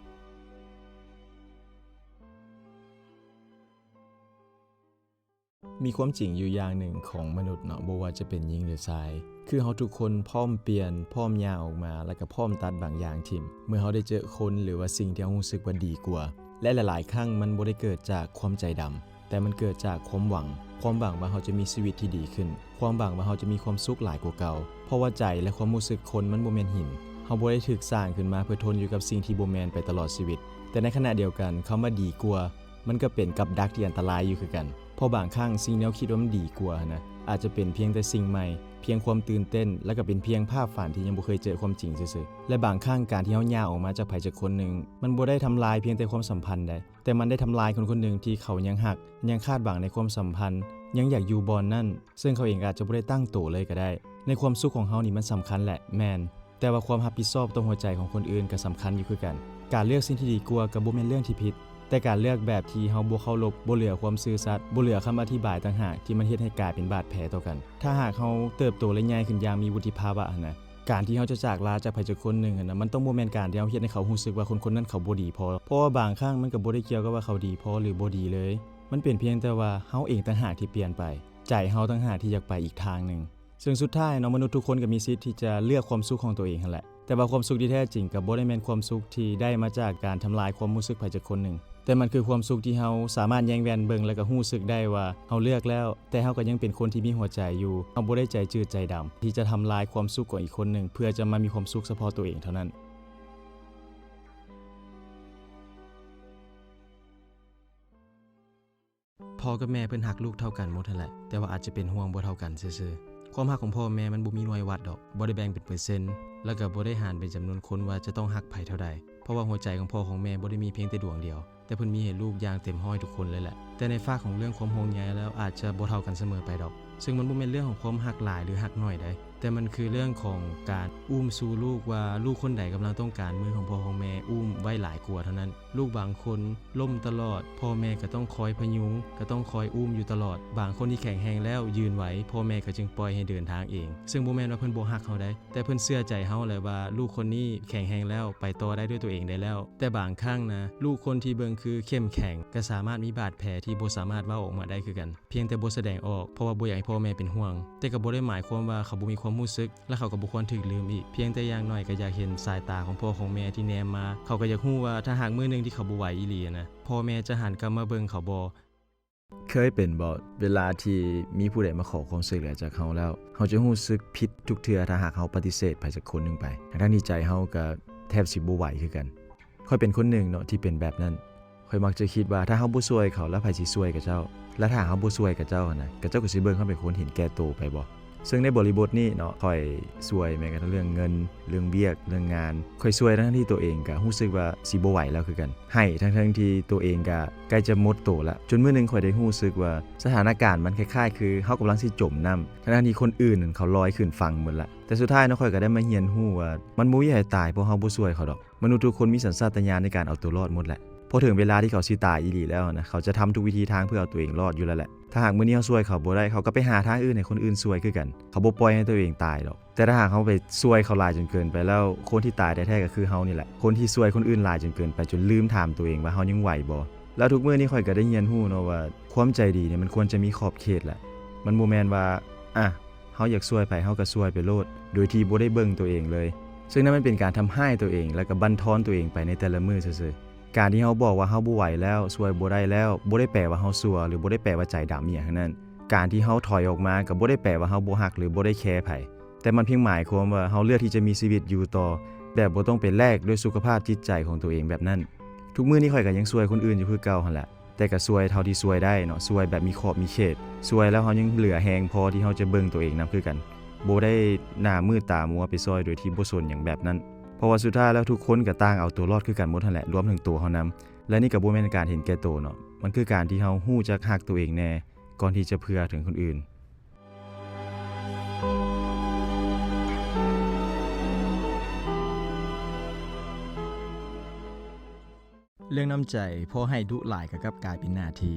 ມີຄວາມຈິງຢູ່ຢ່າງໜຶ່ງຂອງມະນຸດເນາະ, ບໍ່ວ່າຈະເປັນຍິງຫຼືຊາຍ, ຄືເຮົາທຸກຄົນພ້ອມປ່ຽນ, ພ້ອມຍ່າງອອກມາ, ແລະ ກໍພ້ອມຕັດບາງຢ່າງຖິ້ມ ເມື່ອເຮົາໄດ້ເຈີຄົນ ຫຼືວ່າສິ່ງທີ່ເຮົາຮູ້ສຶກວ່າດີກວ່າ. ແລະ ຫຼາຍໆຄັ້ງມັນບໍ່ໄດ້ເກີດຈາກຄວາມໃຈດຳ, ແຕ່ມັນເກີດຈາກຄວາມຫວັງ, ຄວາມຫວັງວ່າເຮົາຈະມີຊີວິດທີ່ດີຂຶ້ນ, ຄວາມຫວັງວ່າເຮົາຈະມີຄວາມສຸກຫຼາຍກວ່າເກົ່າ. ເພາະວ່າໃຈ ແລະ ຄວາມຮູ້ສຶກຄົນມັນບໍ່ແມ່ນຫີນ, ເຮົາບໍ່ໄດ້ຖືກສ້າງຂຶ້ນມາເພື່ອທົນຢູ່ກັບສິ່ງທີ່ບໍ່ແມ່ນໄປຕະຫຼອດຊີວິດ. ແຕ່ໃນຂະນະດຽວກັນ, ຄຳວ່າດີກວ່າ ມັນກໍເປັນກັບດັກທີ່ອັນຕະລາຍຢູ່ຄືກັນ. ເພາະບາງຄັ້ງສິ່ງທີ່ເຮົາຄິດວ່າມັນດີກວ່າຫັ້ນນະ ອາດຈະເປັນພຽງແຕ່ສິ່ງໃໝ່, ພຽງຄວາມຕື່ນເຕັ້ນ ແລະ ກໍເປັນພຽງພາບຝັນທີ່ຍັງບໍ່ເຄີຍເຈີຄວາມຈິງຊື່ໆ. ແລະ ບາງຄັ້ງການທີ່ເຮົາຍ່າງອອກມາຈາກໃຜຈັກຄົນໜຶ່ງ ມັນບໍ່ໄດ້ທຳລາຍພຽງແຕ່ຄວາມສຳພັນໃດ, ແຕ່ມັນໄດ້ທຳລາຍຄົນຄົນໜຶ່ງທີ່ເຂົາຍັງຮັກ, ຍັງຄາດຫວັງໃນຄວາມສຳພັນ, ຍັງຢາກຢູ່ບ່ອນນັ້ນ, ເຊິ່ງເຂົາເອງກໍອາດຈະບໍ່ໄດ້ຕັ້ງໂຕເລີຍກໍໄດ້. ໃນຄວາມສຸກຂອງເຮົານີ້ມັນສຳຄັນແຫຼະ, ແມ່ນ. ແຕ່ວ່າຄວາມຮັບຜິດຊອບຕໍ່ຫົວໃຈຂອງຄົນອື່ນກໍສຳຄັນຢູ່ຄືກັນ. ການເລືອກສິ່ງທີ່ດີກວ່າກໍບໍ່ແມ່ນເລື່ອງທີ່ຜິດ, ແຕ່ການເລືອກແບບທີ່ເຮົາບໍ່ເຄົາລົບ, ບໍ່ເຫຼືອຄວາມຊື່ສັດ, ບໍ່ເຫຼືອຄຳອະທິບາຍຕ່າງຫາກທີ່ມັນເຮັດໃຫ້ກາຍເປັນບາດແຜຕໍ່ກັນ. ຖ້າຫາກເຮົາເຕີບໂຕ ແລະ ໃຫຍ່ຂຶ້ນຢ່າງມີວຸດທິພາວະຫັ້ນນະ, ການທີ່ເຮົາຈະຈາກລາຈາກໃຜຈັກຄົນໜຶ່ງຫັ້ນນະ, ມັນຕ້ອງບໍ່ແມ່ນການທີ່ເຮົາເຮັດໃຫ້ເຂົາຮູ້ສຶກວ່າຄົນຄົນນັ້ນເຂົາບໍ່ດີພໍ, ເພາະວ່າບາງຄັ້ງມັນກໍບໍ່ໄດ້ກ່ຽວກັບວ່າເຂົາດີພໍ ຫຼື ບໍ່ດີເລີຍ. ມັນເປັນພຽງແຕ່ວ່າເຮົາເອງຕ່າງຫາກທີ່ປ່ຽນໄປ, ໃຈເຮົາຕ່າງຫາກທີ່ຢາກໄປອີກທາງໜຶ່ງ. ເຊິ່ງສຸດທ້າຍເນາະ, ມະນຸດທຸກຄົນກໍມີສິດທີ່ຈະເລືອກຄວາມສຸກຂອງຕົວເອງຫັ້ນແຫຼະ. ແຕ່ວ່າຄວາມສຸກທີ່ແທ້ຈິງກໍບໍ່ໄດ້ແມ່ນຄວາມສຸກທີ່ໄດ້ມາຈາກການທຳລາຍຄວາມຮູ້ສຶກໃຜຈັກຄົນໜຶ່ງ, ແຕ່ມັນຄືຄວາມສຸກທີ່ເຮົາສາມາດແຍງແວ່ນເບິ່ງ ແລະ ກໍຮູ້ສຶກໄດ້ວ່າເຮົາເລືອກແລ້ວ, ແຕ່ເຮົາກໍຍັງເປັນຄົນທີ່ມີຫົວໃຈຢູ່. ເຮົາບໍ່ໄດ້ໃຈຈືດໃຈດຳທີ່ຈະທຳລາຍຄວາມສຸກຂອງອີກຄົນໜຶ່ງ ເພື່ອຈະມາມີຄວາມສຸກສະເພາະຕົວເອງເທົ່ານັ້ນ. ພໍ່ກັບແມ່ເພິ່ນຮັກລູກເທົ່າກັນໝົດຫັ້ນແຫຼະ, ແຕ່ວ່າອາດຈະເປັນຫ່ວງບໍ່ເທົ່າກັນຊື່ ຄວາມຮັກຂອງພໍ່ແມ່ມັນບໍ່ມີໜ່ວຍວັດດອກ, ບໍ່ໄດ້ແບ່ງເປັນເປີເຊັນ ແລ້ວກໍບໍ່ໄດ້ຫານເປັນຈຳນວນຄົນວ່າຈະຕ້ອງຮັກໃຜເທົ່າໃດ, ເພາະວ່າຫົວໃຈຂອງພໍ່ຂອງແມ່ບໍ່ໄດ້ມີພຽງແຕ່ດວງດຽວ, ແຕ່ເພິ່ນມີໃຫ້ລູກຢ່າງເຕັມຮ້ອຍທຸກຄົນເລີຍແຫຼະ. ແຕ່ໃນຟາກຂອງເລື່ອງຄວາມຫ່ວງໃຍແລ້ວອາດຈະບໍ່ເທົ່າກັນສະເໝີໄປດອກ, ເຊິ່ງມັນບໍ່ແມ່ນເລື່ອງຂອງຄວາມຮັກຫຼາຍ ຫຼື ຮັກໜ້ອຍໃດ, ແຕ່ມັນຄືເລື່ອງຂອງການອຸ້ມຊູລູກວ່າລູກຄົນໃດກຳລັງຕ້ອງການມືຂອງພໍ່ຂອງແມ່ອຸ້ມໄວ້ຫຼາຍກວ່າເທົ່ານັ້ນ. ລູກບາງຄົນລົ້ມຕະຫຼອດ, ພໍ່ແມ່ກໍຕ້ອງຄອຍພະຍຸງ, ກໍຕ້ອງຄອຍອຸ້ມຢູ່ຕະຫຼອດ. ບາງຄົນທີ່ແຂງແຮງແລ້ວຢືນໄຫວ, ພໍ່ແມ່ກໍຈຶ່ງປ່ອຍໃຫ້ເດີນທາງເອງ. ເຊິ່ງບໍ່ແມ່ນວ່າເພິ່ນບໍ່ຮັກເຮົາໃດ, ແຕ່ເພິ່ນເຊື່ອໃຈເຮົາແຫຼະວ່າລູກຄົນນີ້ແຂງແຮງແລ້ວ, ໄປຕໍ່ໄດ້ດ້ວຍຕົວເອງໄດ້ແລ້ວ. ແຕ່ບາງຄັ້ງນະ, ລູກຄົນທີ່ເບິ່ງຄືເຂັ້ມແຂງ ກໍສາມາດມີບາດແຜທີ່ບໍ່ສາມາດເວົ້າອອກມາໄດ້ຄືກັນ, ພຽງແຕ່ບໍ່ສະແດງອອກ, ເພາະວ່າບໍ່ຢາກໃຫ້ພໍ່ແມ່ເປັນຫ່ວງ. ແຕ່ກໍບໍ່ໄດ້ໝາຍຄວາມວ່າເຂົາບໍ່ມີຄວາມຮູ້ສຶກ ແລະ ເຂົາກໍບໍ່ຄວນຖືກລືມອີກ. ພຽງແຕ່ຢ່າງໜ້ອຍກໍຢາກເຫັນສາຍຕາຂອງພໍ່ຂອງແມ່ທີ່ແນມມາ. ເຂົາກໍຢາກຮູ້ວ່າຖ້າຫາກມື້ໜຶ່ງທີ່ເຂົາບໍ່ໄຫວອີ່ຫຼີນະ, ພໍ່ແມ່ຈະຫັນກັບມາເບິ່ງເຂົາບໍ່? ເຄີຍເປັນບໍ່ ເວລາທີ່ມີຜູ້ໃດມາຂໍຄວາມຊ່ວຍເຫຼືອຈາກເຮົາແລ້ວ, ເຮົາຈະຮູ້ສຶກຜິດທຸກເທື່ອຖ້າຫາກເຮົາປະຕິເສດໃຜສັກຄົນໜຶ່ງໄປ, ທັງໆທີ່ໃຈເຮົາກໍແທບຊິບໍ່ໄຫວຄືກັນ. ຂ້ອຍເປັນຄົນໜຶ່ງເນາະທີ່ເປັນແບບນັ້ນ. ຂ້ອຍມັກຈະຄິດວ່າຖ້າເຮົາບໍ່ຊ່ວຍເຂົາ ແລ້ວໃຜຊິຊ່ວຍຂະເຈົ້າ? ແລະ ຖ້າເຮົາບໍ່ຊ່ວຍຂະເຈົ້າຫັ້ນນະ, ຂະເຈົ້າກໍຊິເບິ່ງເຮົາເປັນຄົນເຫັນແກ່ໂຕໄປບໍ່? ເຊິ່ງໃນບໍລິບົດນີ້ເນາະ, ຂ້ອຍຊ່ວຍແມ້ກະທັ່ງເລື່ອງເງິນ, ເລື່ອງວຽກ, ເລື່ອງງານ. ຂ້ອຍຊ່ວຍທັງໆທີ່ໂຕເອງກະຮູ້ສຶກວ່າຊິບໍ່ໄຫວແລ້ວຄືກັນ. ໃຫ້ທັງໆທີ່ໂຕເອງກະໃກ້ຈະໝົດໂຕລະ. ຈົນມື້ໜຶ່ງຂ້ອຍໄດ້ຮູ້ສຶກວ່າສະຖານະການມັນຄ້າຍໆຄືເຮົາກຳລັງຊິຈົມນ້ຳ, ທັງໆທີ່ຄົນອື່ນນັ້ນເຂົາລອຍຂຶ້ນຝັ່ງໝົດລະ. ແຕ່ສຸດທ້າຍເນາະ, ຂ້ອຍກໍໄດ້ມາຮຽນຮູ້ວ່າມັນບໍ່ມີໃຜຕາຍເພາະເຮົາບໍ່ຊ່ວຍເຂົາດອກ. ມະນຸດທຸກຄົນມີສັນຊາດຕະຍານໃນການເອົາຕົວລອດໝົດແຫຼະ. ພໍເຖິງເວລາທີ່ເຂົາຊິຕາຍອີ່ຫຼີແລ້ວນະ, ເຂົາຈະທຳທຸກວິທີທາງເພື່ອເອົາຕົວເອງລອດຢູ່ແລ້ວແຫຼະ. ຖ້າຫາກມື້ນີ້ເຮົາຊ່ວຍເຂົາບໍ່ໄດ້, ເຂົາກໍໄປຫາທາງອື່ນໃຫ້ຄົນອື່ນຊ່ວຍຄືກັນ. ເຂົາບໍ່ປ່ອຍໃຫ້ຕົວເອງຕາຍດອກ. ແຕ່ຖ້າຫາກເຮົາໄປຊ່ວຍເຂົາຫຼາຍຈົນເກີນໄປແລ້ວ, ຄົນທີ່ຕາຍແທ້ໆກໍຄືເຮົານີ້ແຫຼະ. ຄົນທີ່ຊ່ວຍຄົນອື່ນຫຼາຍຈົນເກີນໄປ, ຈົນລືມຖາມຕົວເອງວ່າເຮົາຍັງໄຫວບໍ່? ແລ້ວທຸກມື້ນີ້ຂ້ອຍກໍໄດ້ຮຽນຮູ້ເນາະວ່າ ຄວາມໃຈດີນີ້ມັນຄວນຈະມີຂອບເຂດແຫຼະ. ມັນບໍ່ແມ່ນວ່າ ອະ ເຮົາຢາກຊ່ວຍໃຜເຮົາກໍຊ່ວຍໄປໂລດ ໂດຍທີ່ບໍ່ໄດ້ເບິ່ງຕົວເອງເລີຍ, ເຊິ່ງນັ້ນມັນເປັນການທຳຮ້າຍຕົວເອງ ແລ້ວກໍບັ້ນທອນຕົວເອງໄປໃນແຕ່ລະມື້ຊື່ໆ. ການທີ່ເຮົາບອກວ່າເຮົາບໍ່ໄຫວແລ້ວ, ຊ່ວຍບໍ່ໄດ້ແລ້ວ, ບໍ່ໄດ້ແປວ່າເຮົາຊົ່ວ ຫຼື ບໍ່ໄດ້ແປວ່າໃຈດຳອີ່ຫຍັງທັງນັ້ນ. ການທີ່ເຮົາຖອຍອອກມາກໍບໍ່ໄດ້ແປວ່າເຮົາບໍ່ຮັກ ຫຼື ບໍ່ໄດ້ແຄໃຜ, ແຕ່ມັນພຽງໝາຍຄວາມວ່າເຮົາເລືອກທີ່ຈະມີຊີວິດຢູ່ຕໍ່ ແບບບໍ່ຕ້ອງໄປແລກດ້ວຍສຸຂະພາບຈິດໃຈຂອງຕົວເອງແບບນັ້ນ. ທຸກມື້ນີ້ຂ້ອຍກໍຍັງຊ່ວຍຄົນອື່ນຢູ່ຄືເກົ່າຫັ້ນແຫຼະ. ແຕ່ກໍຊ່ວຍເທົ່າທີ່ຊ່ວຍໄດ້ເນາະ, ຊ່ວຍແບບມີຂອບມີເຂດ, ຊ່ວຍແລ້ວເຮົາຍັງເຫຼືອແຮງພໍທີ່ເຮົາຈະເບິ່ງຕົວເອງນຳຄືກັນ, ບໍ່ໄດ້ໜ້າມືດຕາມົວໄປຊ່ອຍໂດຍທີ່ບໍ່ສົນຫຍັງແບບນັ້ນ. ເພາະວ່າສຸດທ້າຍແລ້ວທຸກຄົນກໍຕ່າງເອົາຕົວລອດຄືກັນໝົດຫັ້ນແຫຼະ, ລວມເຖິງຕົວເຮົານຳ. ແລະ ນີ້ກໍບໍ່ແມ່ນການເຫັນແກ່ໂຕເນາະ, ມັນຄືການທີ່ເຮົາຮູ້ຈັກຮັກຕົວເອງແດ່ ກ່ອນທີ່ຈະເພື່ອເຖິງຄົນອື່ນ. ເລື່ອງນ້ຳໃຈ ພໍໃຫ້ດຸຫຼາຍກໍກັບກາຍເປັນໜ້າທີ່.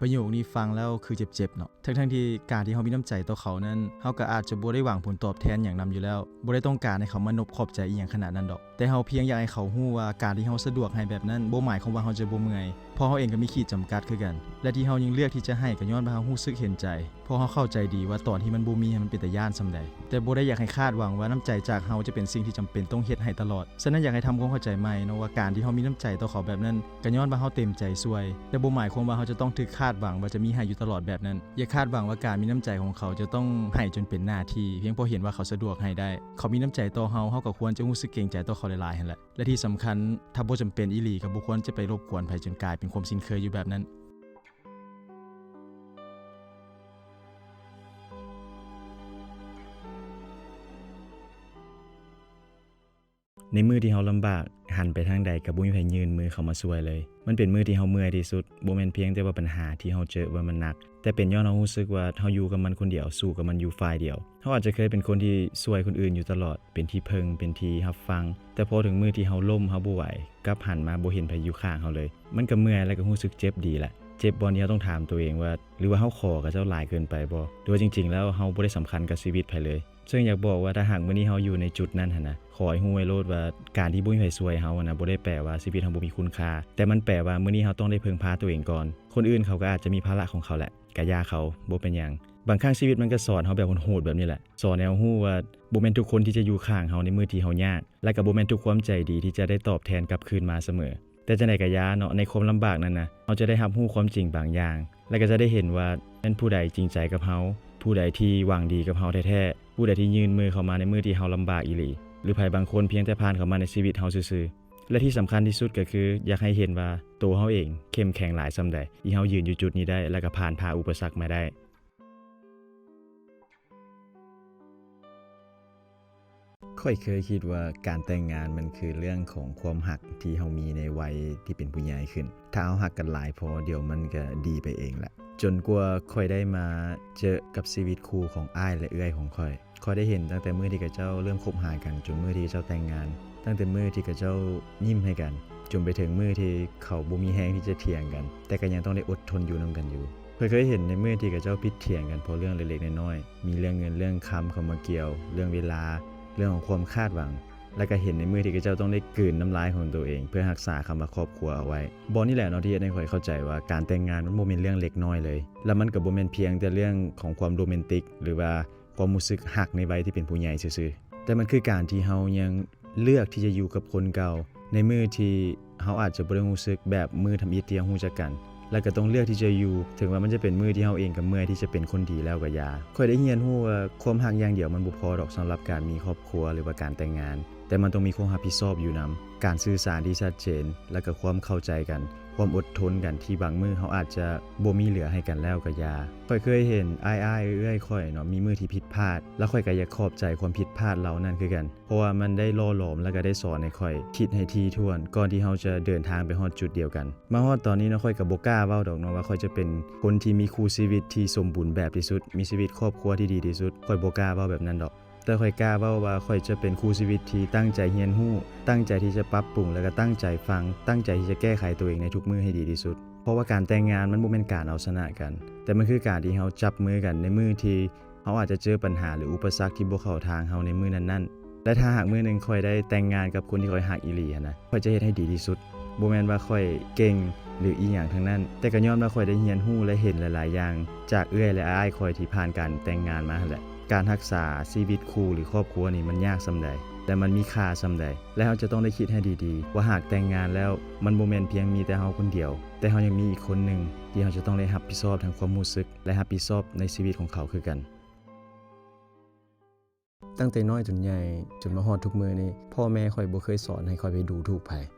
ປະໂຫຍກນີ້ຟັງແລ້ວຄືເຈັບໆເນາະ, ທັງໆທີ່ການທີ່ເຮົາມີນ້ຳໃຈຕໍ່ເຂົານັ້ນ ເຮົາກໍອາດຈະບໍ່ໄດ້ຫວັງຜົນຕອບແທນຫຍັງນຳຢູ່ແລ້ວ, ບໍ່ໄດ້ຕ້ອງການໃຫ້ເຂົາມານົບຂອບໃຈອີ່ຫຍັງຂະໜາດນັ້ນດອກ. ແຕ່ເຮົາພຽງຢາກໃຫ້ເຂົາຮູ້ວ່າ ການທີ່ເຮົາສະດວກໃຫ້ແບບນັ້ນ ບໍ່ໝາຍຄວາມວ່າເຮົາຈະບໍ່ເມື່ອຍ, ເພາະເຮົາເອງກໍມີຂີດຈຳກັດຄືກັນ. ແລະ ທີ່ເຮົາຍັງເລືອກທີ່ຈະໃຫ້ ກໍຍ້ອນວ່າເຮົາຮູ້ສຶກເຫັນໃຈ, ເພາະເຮົາເຂົ້າໃຈດີວ່າຕອນທີ່ມັນບໍ່ມີ ມັນເປັນຕາຢ້ານສ່ຳໃດ. ແຕ່ບໍ່ໄດ້ຢາກໃຫ້ຄາດຫວັງວ່ານ້ຳໃຈຈາກເຮົາຈະເປັນສິ່ງທີ່ຈຳເປັນຕ້ອງເຮັດໃຫ້ຕະຫຼອດ. ສະນັ້ນ ຢາກໃຫ້ທຳຄວາມເຂົ້າໃຈໃໝ່ເນາະ ວ່າການທີ່ເຮົາມີນ້ຳໃຈຕໍ່ເຂົາແບບນັ້ນ ກໍຍ້ອນວ່າເຮົາເຕັມໃຈຊ່ວຍ, ແຕ່ບໍ່ໝາຍຄວາມວ່າເຮົາຈະຕ້ອງຖືກຄາດຫວັງວ່າຈະມີໃຫ້ຢູ່ຕະຫຼອດແບບນັ້ນ. ຢ່າຄາດຫວັງວ່າການມີນ້ຳໃຈຂອງເຂົາຈະຕ້ອງໃຫ້ຈົນເປັນໜ້າທີ່, ພຽງເພາະເຫັນວ່າເຂົາສະດວກໃຫ້ໄດ້. ເຂົາມີນ້ຳໃຈຕໍ່ເຮົາ, ເຮົາກໍຄວນຈະຮູ້ສຶກເກງໃຈຕໍ່ເຂົາຫຼາຍໆຫັ້ນແຫຼະ. ແລະ ທີ່ສຳຄັນ, ຖ້າບໍ່ຈຳເປັນອີ່ຫຼີ, ກໍບໍ່ຄວນຈະໄປລົບກວນໃຜຈົນກາຍເປັນຄວາມຊິນເຄີຍຢູ່ແບບນັ້ນ. ໃນມື້ທີ່ເຮົາລຳບາກ, ຫັນໄປທາງໃດກໍບໍ່ມີໃຜຍື່ນມືເຂົ້າມາຊ່ວຍເລີຍ. ມັນເປັນມື້ທີ່ເຮົາເມື່ອຍທີ່ສຸດ, ບໍ່ແມ່ນພຽງແຕ່ວ່າບັນຫາທີ່ເຮົາເຈີວ່າມັນໜັກ, ແຕ່ເປັນຍ້ອນເຮົາຮູ້ສຶກວ່າເຮົາຢູ່ກັບມັນຄົນດຽວ, ສູ້ກັບມັນຢູ່ຝ່າຍດຽວ. ເຮົາອາດຈະເຄີຍເປັນຄົນທີ່ຊ່ວຍຄົນອື່ນຢູ່ຕະຫຼອດ, ເປັນທີ່ເພິ່ງ, ເປັນທີ່ຮັບຟັງ, ແຕ່ພໍເຖິງມື້ທີ່ເຮົາລົ້ມ, ເຮົາບໍ່ໄຫວ, ກັບຫັນມາບໍ່ເຫັນໃຜຢູ່ຂ້າງເຮົາເລີຍ. ມັນກໍເມື່ອຍ ແລະ ກໍຮູ້ສຶກເຈັບດີແຫຼະ. ເຈັບບ່ອນທີ່ເຮົາຕ້ອງຖາມຕົວເອງວ່າ ຫຼືວ່າເຮົາຂໍຂະເຈົ້າຫຼາຍເກີນໄປບໍ່? ຫຼືວ່າຈິງໆແລ້ວເຮົາບໍ່ໄດ້ສຳຄັນກັບຊີວິດໃຜເລີຍ? ເຊິ່ງຢາກບອກວ່າ ຖ້າຫາກມື້ນີ້ເຮົາຢູ່ໃນຈຸດນັ້ນຫັ້ນນະ, ຂໍໃຫ້ຮູ້ໄວ້ໂລດວ່າ ການທີ່ບໍ່ມີໃຜຊ່ວຍເຮົາຫັ້ນນະ ບໍ່ໄດ້ແປວ່າຊີວິດເຮົາບໍ່ມີຄຸນຄ່າ, ແຕ່ມັນແປວ່າມື້ນີ້ເຮົາຕ້ອງໄດ້ເພິ່ງພາຕົວເອງກ່ອນ. ຄົນອື່ນເຂົາກໍອາດຈະມີພາລະຂອງເຂົາແຫຼະ, ກະຢ່າເຂົາ, ບໍ່ເປັນຫຍັງ. ບາງຄັ້ງຊີວິດມັນກໍສອນເຮົາແບບໂຫດໆແບບນີ້ແຫຼະ, ສອນໃຫ້ເຮົາຮູ້ວ່າ ບໍ່ແມ່ນທຸກຄົນທີ່ຈະຢູ່ຂ້າງເຮົາໃນມື້ທີ່ເຮົາຍາກ, ແລະ ກໍບໍ່ແມ່ນທຸກຄວາມໃຈດີທີ່ຈະໄດ້ຕອບແທນກັບຄືນມາສະເໝີ. ແຕ່ຈັ່ງໃດກໍຢ່າເນາະ, ໃນຄວາມລຳບາກນັ້ນນະ, ເຮົາຈະໄດ້ຮັບຮູ້ຄວາມຈິງບາງຢ່າງ, ແລະ ກໍຈະໄດ້ເຫັນວ່າແມ່ນຜູ້ໃດຈິງໃຈກັບເຮົາ, ຜູ້ໃດທີ່ຫວັງດີກັບເຮົາແທ້ໆ, ຜູ້ໃດທີ່ຍື່ນມືເຂົ້າມາໃນມື້ທີ່ເຮົາລຳບາກອີ່ຫຼີ, ຫຼື ໃຜບາງຄົນພຽງແຕ່ຜ່ານເຂົ້າມາໃນຊີວິດເຮົາຊື່ໆ. ແລະ ທີ່ສຳຄັນທີ່ສຸດກໍຄື ຢາກໃຫ້ເຫັນວ່າໂຕເຮົາເອງເຂັ້ມແຂງຫຼາຍສ່ຳໃດ ທີ່ເຮົາຢືນຢູ່ຈຸດນີ້ໄດ້ ແລະ ກໍຜ່ານຜ່າອຸປະສັກມາໄດ້. ຂ້ອຍເຄີຍຄິດວ່າການແຕ່ງງານມັນຄືເລື່ອງຂອງຄວາມຮັກທີ່ເຮົາມີໃນໄວທີ່ເປັນຜູ້ໃຫຍ່ຂຶ້ນ. ຖ້າເຮົາຮັກກັນຫຼາຍພໍ, ດຽວມັນກະດີໄປເອງແຫຼະ. ຈົນກວ່າຂ້ອຍໄດ້ມາເຈີກັບຊີວິດຄູ່ຂອງອ້າຍ ແລະ ເອື້ອຍຂອງຂ້ອຍ. ຂ້ອຍໄດ້ເຫັນຕັ້ງແຕ່ມື້ທີ່ເຂົາເຈົ້າເລີ່ມຄົບຫາກັນ ຈົນມື້ທີ່ເຂົາເຈົ້າແຕ່ງງານ, ຕັ້ງແຕ່ມື້ທີ່ເຂົາເຈົ້າຍິ້ມໃຫ້ກັນ ຈົນໄປເຖິງມື້ທີ່ເຂົາບໍ່ມີແຮງທີ່ຈະຖຽງກັນ, ແຕ່ກໍຍັງຕ້ອງໄດ້ອົດທົນຢູ່ນຳກັນຢູ່. ຂ້ອຍເຄີຍເຫັນໃນມື້ທີ່ເຂົາເຈົ້າຜິດຖຽງກັນເພາະເລື່ອງເລັກໆນ້ອຍໆ, ມີເລື່ອງເງິນເລື່ອງຄຳເຂົ້າມາກ່ຽວ, ເລື່ອງເວລາ, ເລື່ອງຂອງຄວາມຄາດຫວັງ, ແລະ ກໍເຫັນໃນມື້ທີ່ເຂົາເຈົ້າຕ້ອງໄດ້ກືນນ້ຳລາຍຂອງຕົວເອງເພື່ອຮັກສາຄຳວ່າຄອບຄົວເອົາໄວ້. ບ່ອນນີ້ແຫຼະເນາະ ທີ່ເຮັດໃຫ້ຂ້ອຍເຂົ້າໃຈວ່າການແຕ່ງງານມັນບໍ່ແມ່ນເລື່ອງເລັກນ້ອຍເລີຍ, ແລະ ມັນກໍບໍ່ແມ່ນພຽງແຕ່ເລື່ອງຂອງຄວາມໂຣແມນຕິກ ຫຼືວ່າ ຄວາມຮູ້ສຶກຮັກໃນໄວທີ່ເປັນຜູ້ໃຫຍ່ຊື່ໆ, ແຕ່ມັນຄືການທີ່ເຮົາຍັງເລືອກທີ່ຈະຢູ່ກັບຄົນເກົ່າ ໃນມື້ທີ່ເຮົາອາດຈະບໍ່ໄດ້ຮູ້ສຶກແບບມື້ທຳອິດທີ່ເຮົາຮູ້ຈັກກັນ, ແລະ ກໍຕ້ອງເລືອກທີ່ຈະຢູ່ ເຖິງວ່າມັນຈະເປັນມື້ທີ່ເຮົາເອງກໍເມື່ອຍທີ່ຈະເປັນຄົນດີແລ້ວກໍຢ່າ. ຂ້ອຍໄດ້ຮຽນຮູ້ວ່າຄວາມຮັກຢ່າງດຽວມັນບໍ່ພໍດອກສຳລັບການມີຄອບຄົວ ຫຼືວ່າການແຕ່ງງານ, ແຕ່ມັນຕ້ອງມີຄວາມຮັບຜິດຊອບຢູ່ນຳ, ການສື່ສານທີ່ຊັດເຈນ ແລະ ກໍຄວາມເຂົ້າໃຈກັນ. ຄວາມອົດທົນກັນທີ່ບາງມື້ເຮົາອາດຈະບໍ່ມີເຫຼືອໃຫ້ກັນແລ້ວກໍຢ່າ. ຂ້ອຍເຄີຍເຫັນອ້າຍໆເອື້ອຍໆຂ້ອຍເນາະ ມີມື້ທີ່ຜິດພາດ, ແລ້ວຂ້ອຍກໍຢາກຂອບໃຈຄວາມຜິດພາດເຫຼົ່ານັ້ນຄືກັນ, ເພາະວ່າມັນໄດ້ຫຼໍ່ຫຼອມ ແລ້ວກໍໄດ້ສອນໃຫ້ຂ້ອຍຄິດໃຫ້ຖີ່ຖ້ວນ ກ່ອນທີ່ເຮົາຈະເດີນທາງໄປຮອດຈຸດດຽວກັນ. ມາຮອດຕອນນີ້ເນາະ ຂ້ອຍກໍບໍ່ກ້າເວົ້າດອກເນາະວ່າຂ້ອຍຈະເປັນຄົນທີ່ມີຄູ່ຊີວິດທີ່ສົມບູນແບບທີ່ສຸດ, ມີຊີວິດຄອບຄົວທີ່ດີທີ່ສຸດ, ຂ້ອຍບໍ່ກ້າເວົ້າແບບນັ້ນດອກ. ແຕ່ຂ້ອຍກ້າເວົ້າວ່າຂ້ອຍຈະເປັນຄູ່ຊີວິດທີ່ຕັ້ງໃຈຮຽນຮູ້, ຕັ້ງໃຈທີ່ຈະປັບປຸງ ແລະ ກໍຕັ້ງໃຈຟັງ, ຕັ້ງໃຈທີ່ຈະແກ້ໄຂຕົວເອງໃນທຸກມື້ໃຫ້ດີທີ່ສຸດ. ເພາະວ່າການແຕ່ງງານມັນບໍ່ແມ່ນການເອົາຊະນະກັນ, ແຕ່ມັນຄືການທີ່ເຮົາຈັບມືກັນໃນມື້ທີ່ເຮົາອາດຈະເຈີບັນຫາ ຫຼື ອຸປະສັກທີ່ບໍ່ເຂົ້າທາງເຮົາໃນມື້ນັ້ນໆ. ແລະ ຖ້າຫາກມື້ໜຶ່ງຂ້ອຍໄດ້ແຕ່ງງານກັບຄົນທີ່ຂ້ອຍຮັກອີ່ຫຼີຫັ້ນນະ, ຂ້ອຍຈະເຮັດໃຫ້ດີທີ່ສຸດ. ບໍ່ແມ່ນວ່າຂ້ອຍເກັ່ງ ຫຼື ອີ່ຫຍັງທັງນັ້ນ, ແຕ່ກໍຍ້ອນວ່າຂ້ອຍໄດ້ຮຽນຮູ້ ແລະ ເຫັນຫຼາຍໆຢ່າງຈາກເອື້ອຍ ແລະ ອ້າຍຂ້ອຍທີ່ຜ່ານການແຕ່ງງານມາຫັ້ນແຫຼະ. ການຮັກສາຊີວິດຄູ່ ຫຼື ຄອບຄົວນີ້ມັນຍາກສ່ຳໃດ ແລະ ມັນມີຄ່າສ່ຳໃດ, ແລະ ເຮົາຈະຕ້ອງໄດ້ຄິດໃຫ້ດີໆ ວ່າຫາກແຕ່ງງານແລ້ວ ມັນບໍ່ແມ່ນພຽງມີແຕ່ເຮົາຄົນດຽວ, ແຕ່ເຮົາຍັງມີອີກຄົນໜຶ່ງທີ່ເຮົາຈະຕ້ອງໄດ້ຮັບຜິດຊອບທັງຄວາມຮູ້ສຶກ ແລະ ຮັບຜິດຊອບໃນຊີວິດຂອງເຂົາຄືກັນ. ຕັ້ງແຕ່ນ້ອຍຈົນໃຫຍ່ ຈົນມາຮອດທຸກມື້ນີ້, ພໍ່ແມ່ຂ້ອຍບໍ່ເຄີຍສອນໃຫ້ຂ້ອຍໄປດູຖູກໃຜ,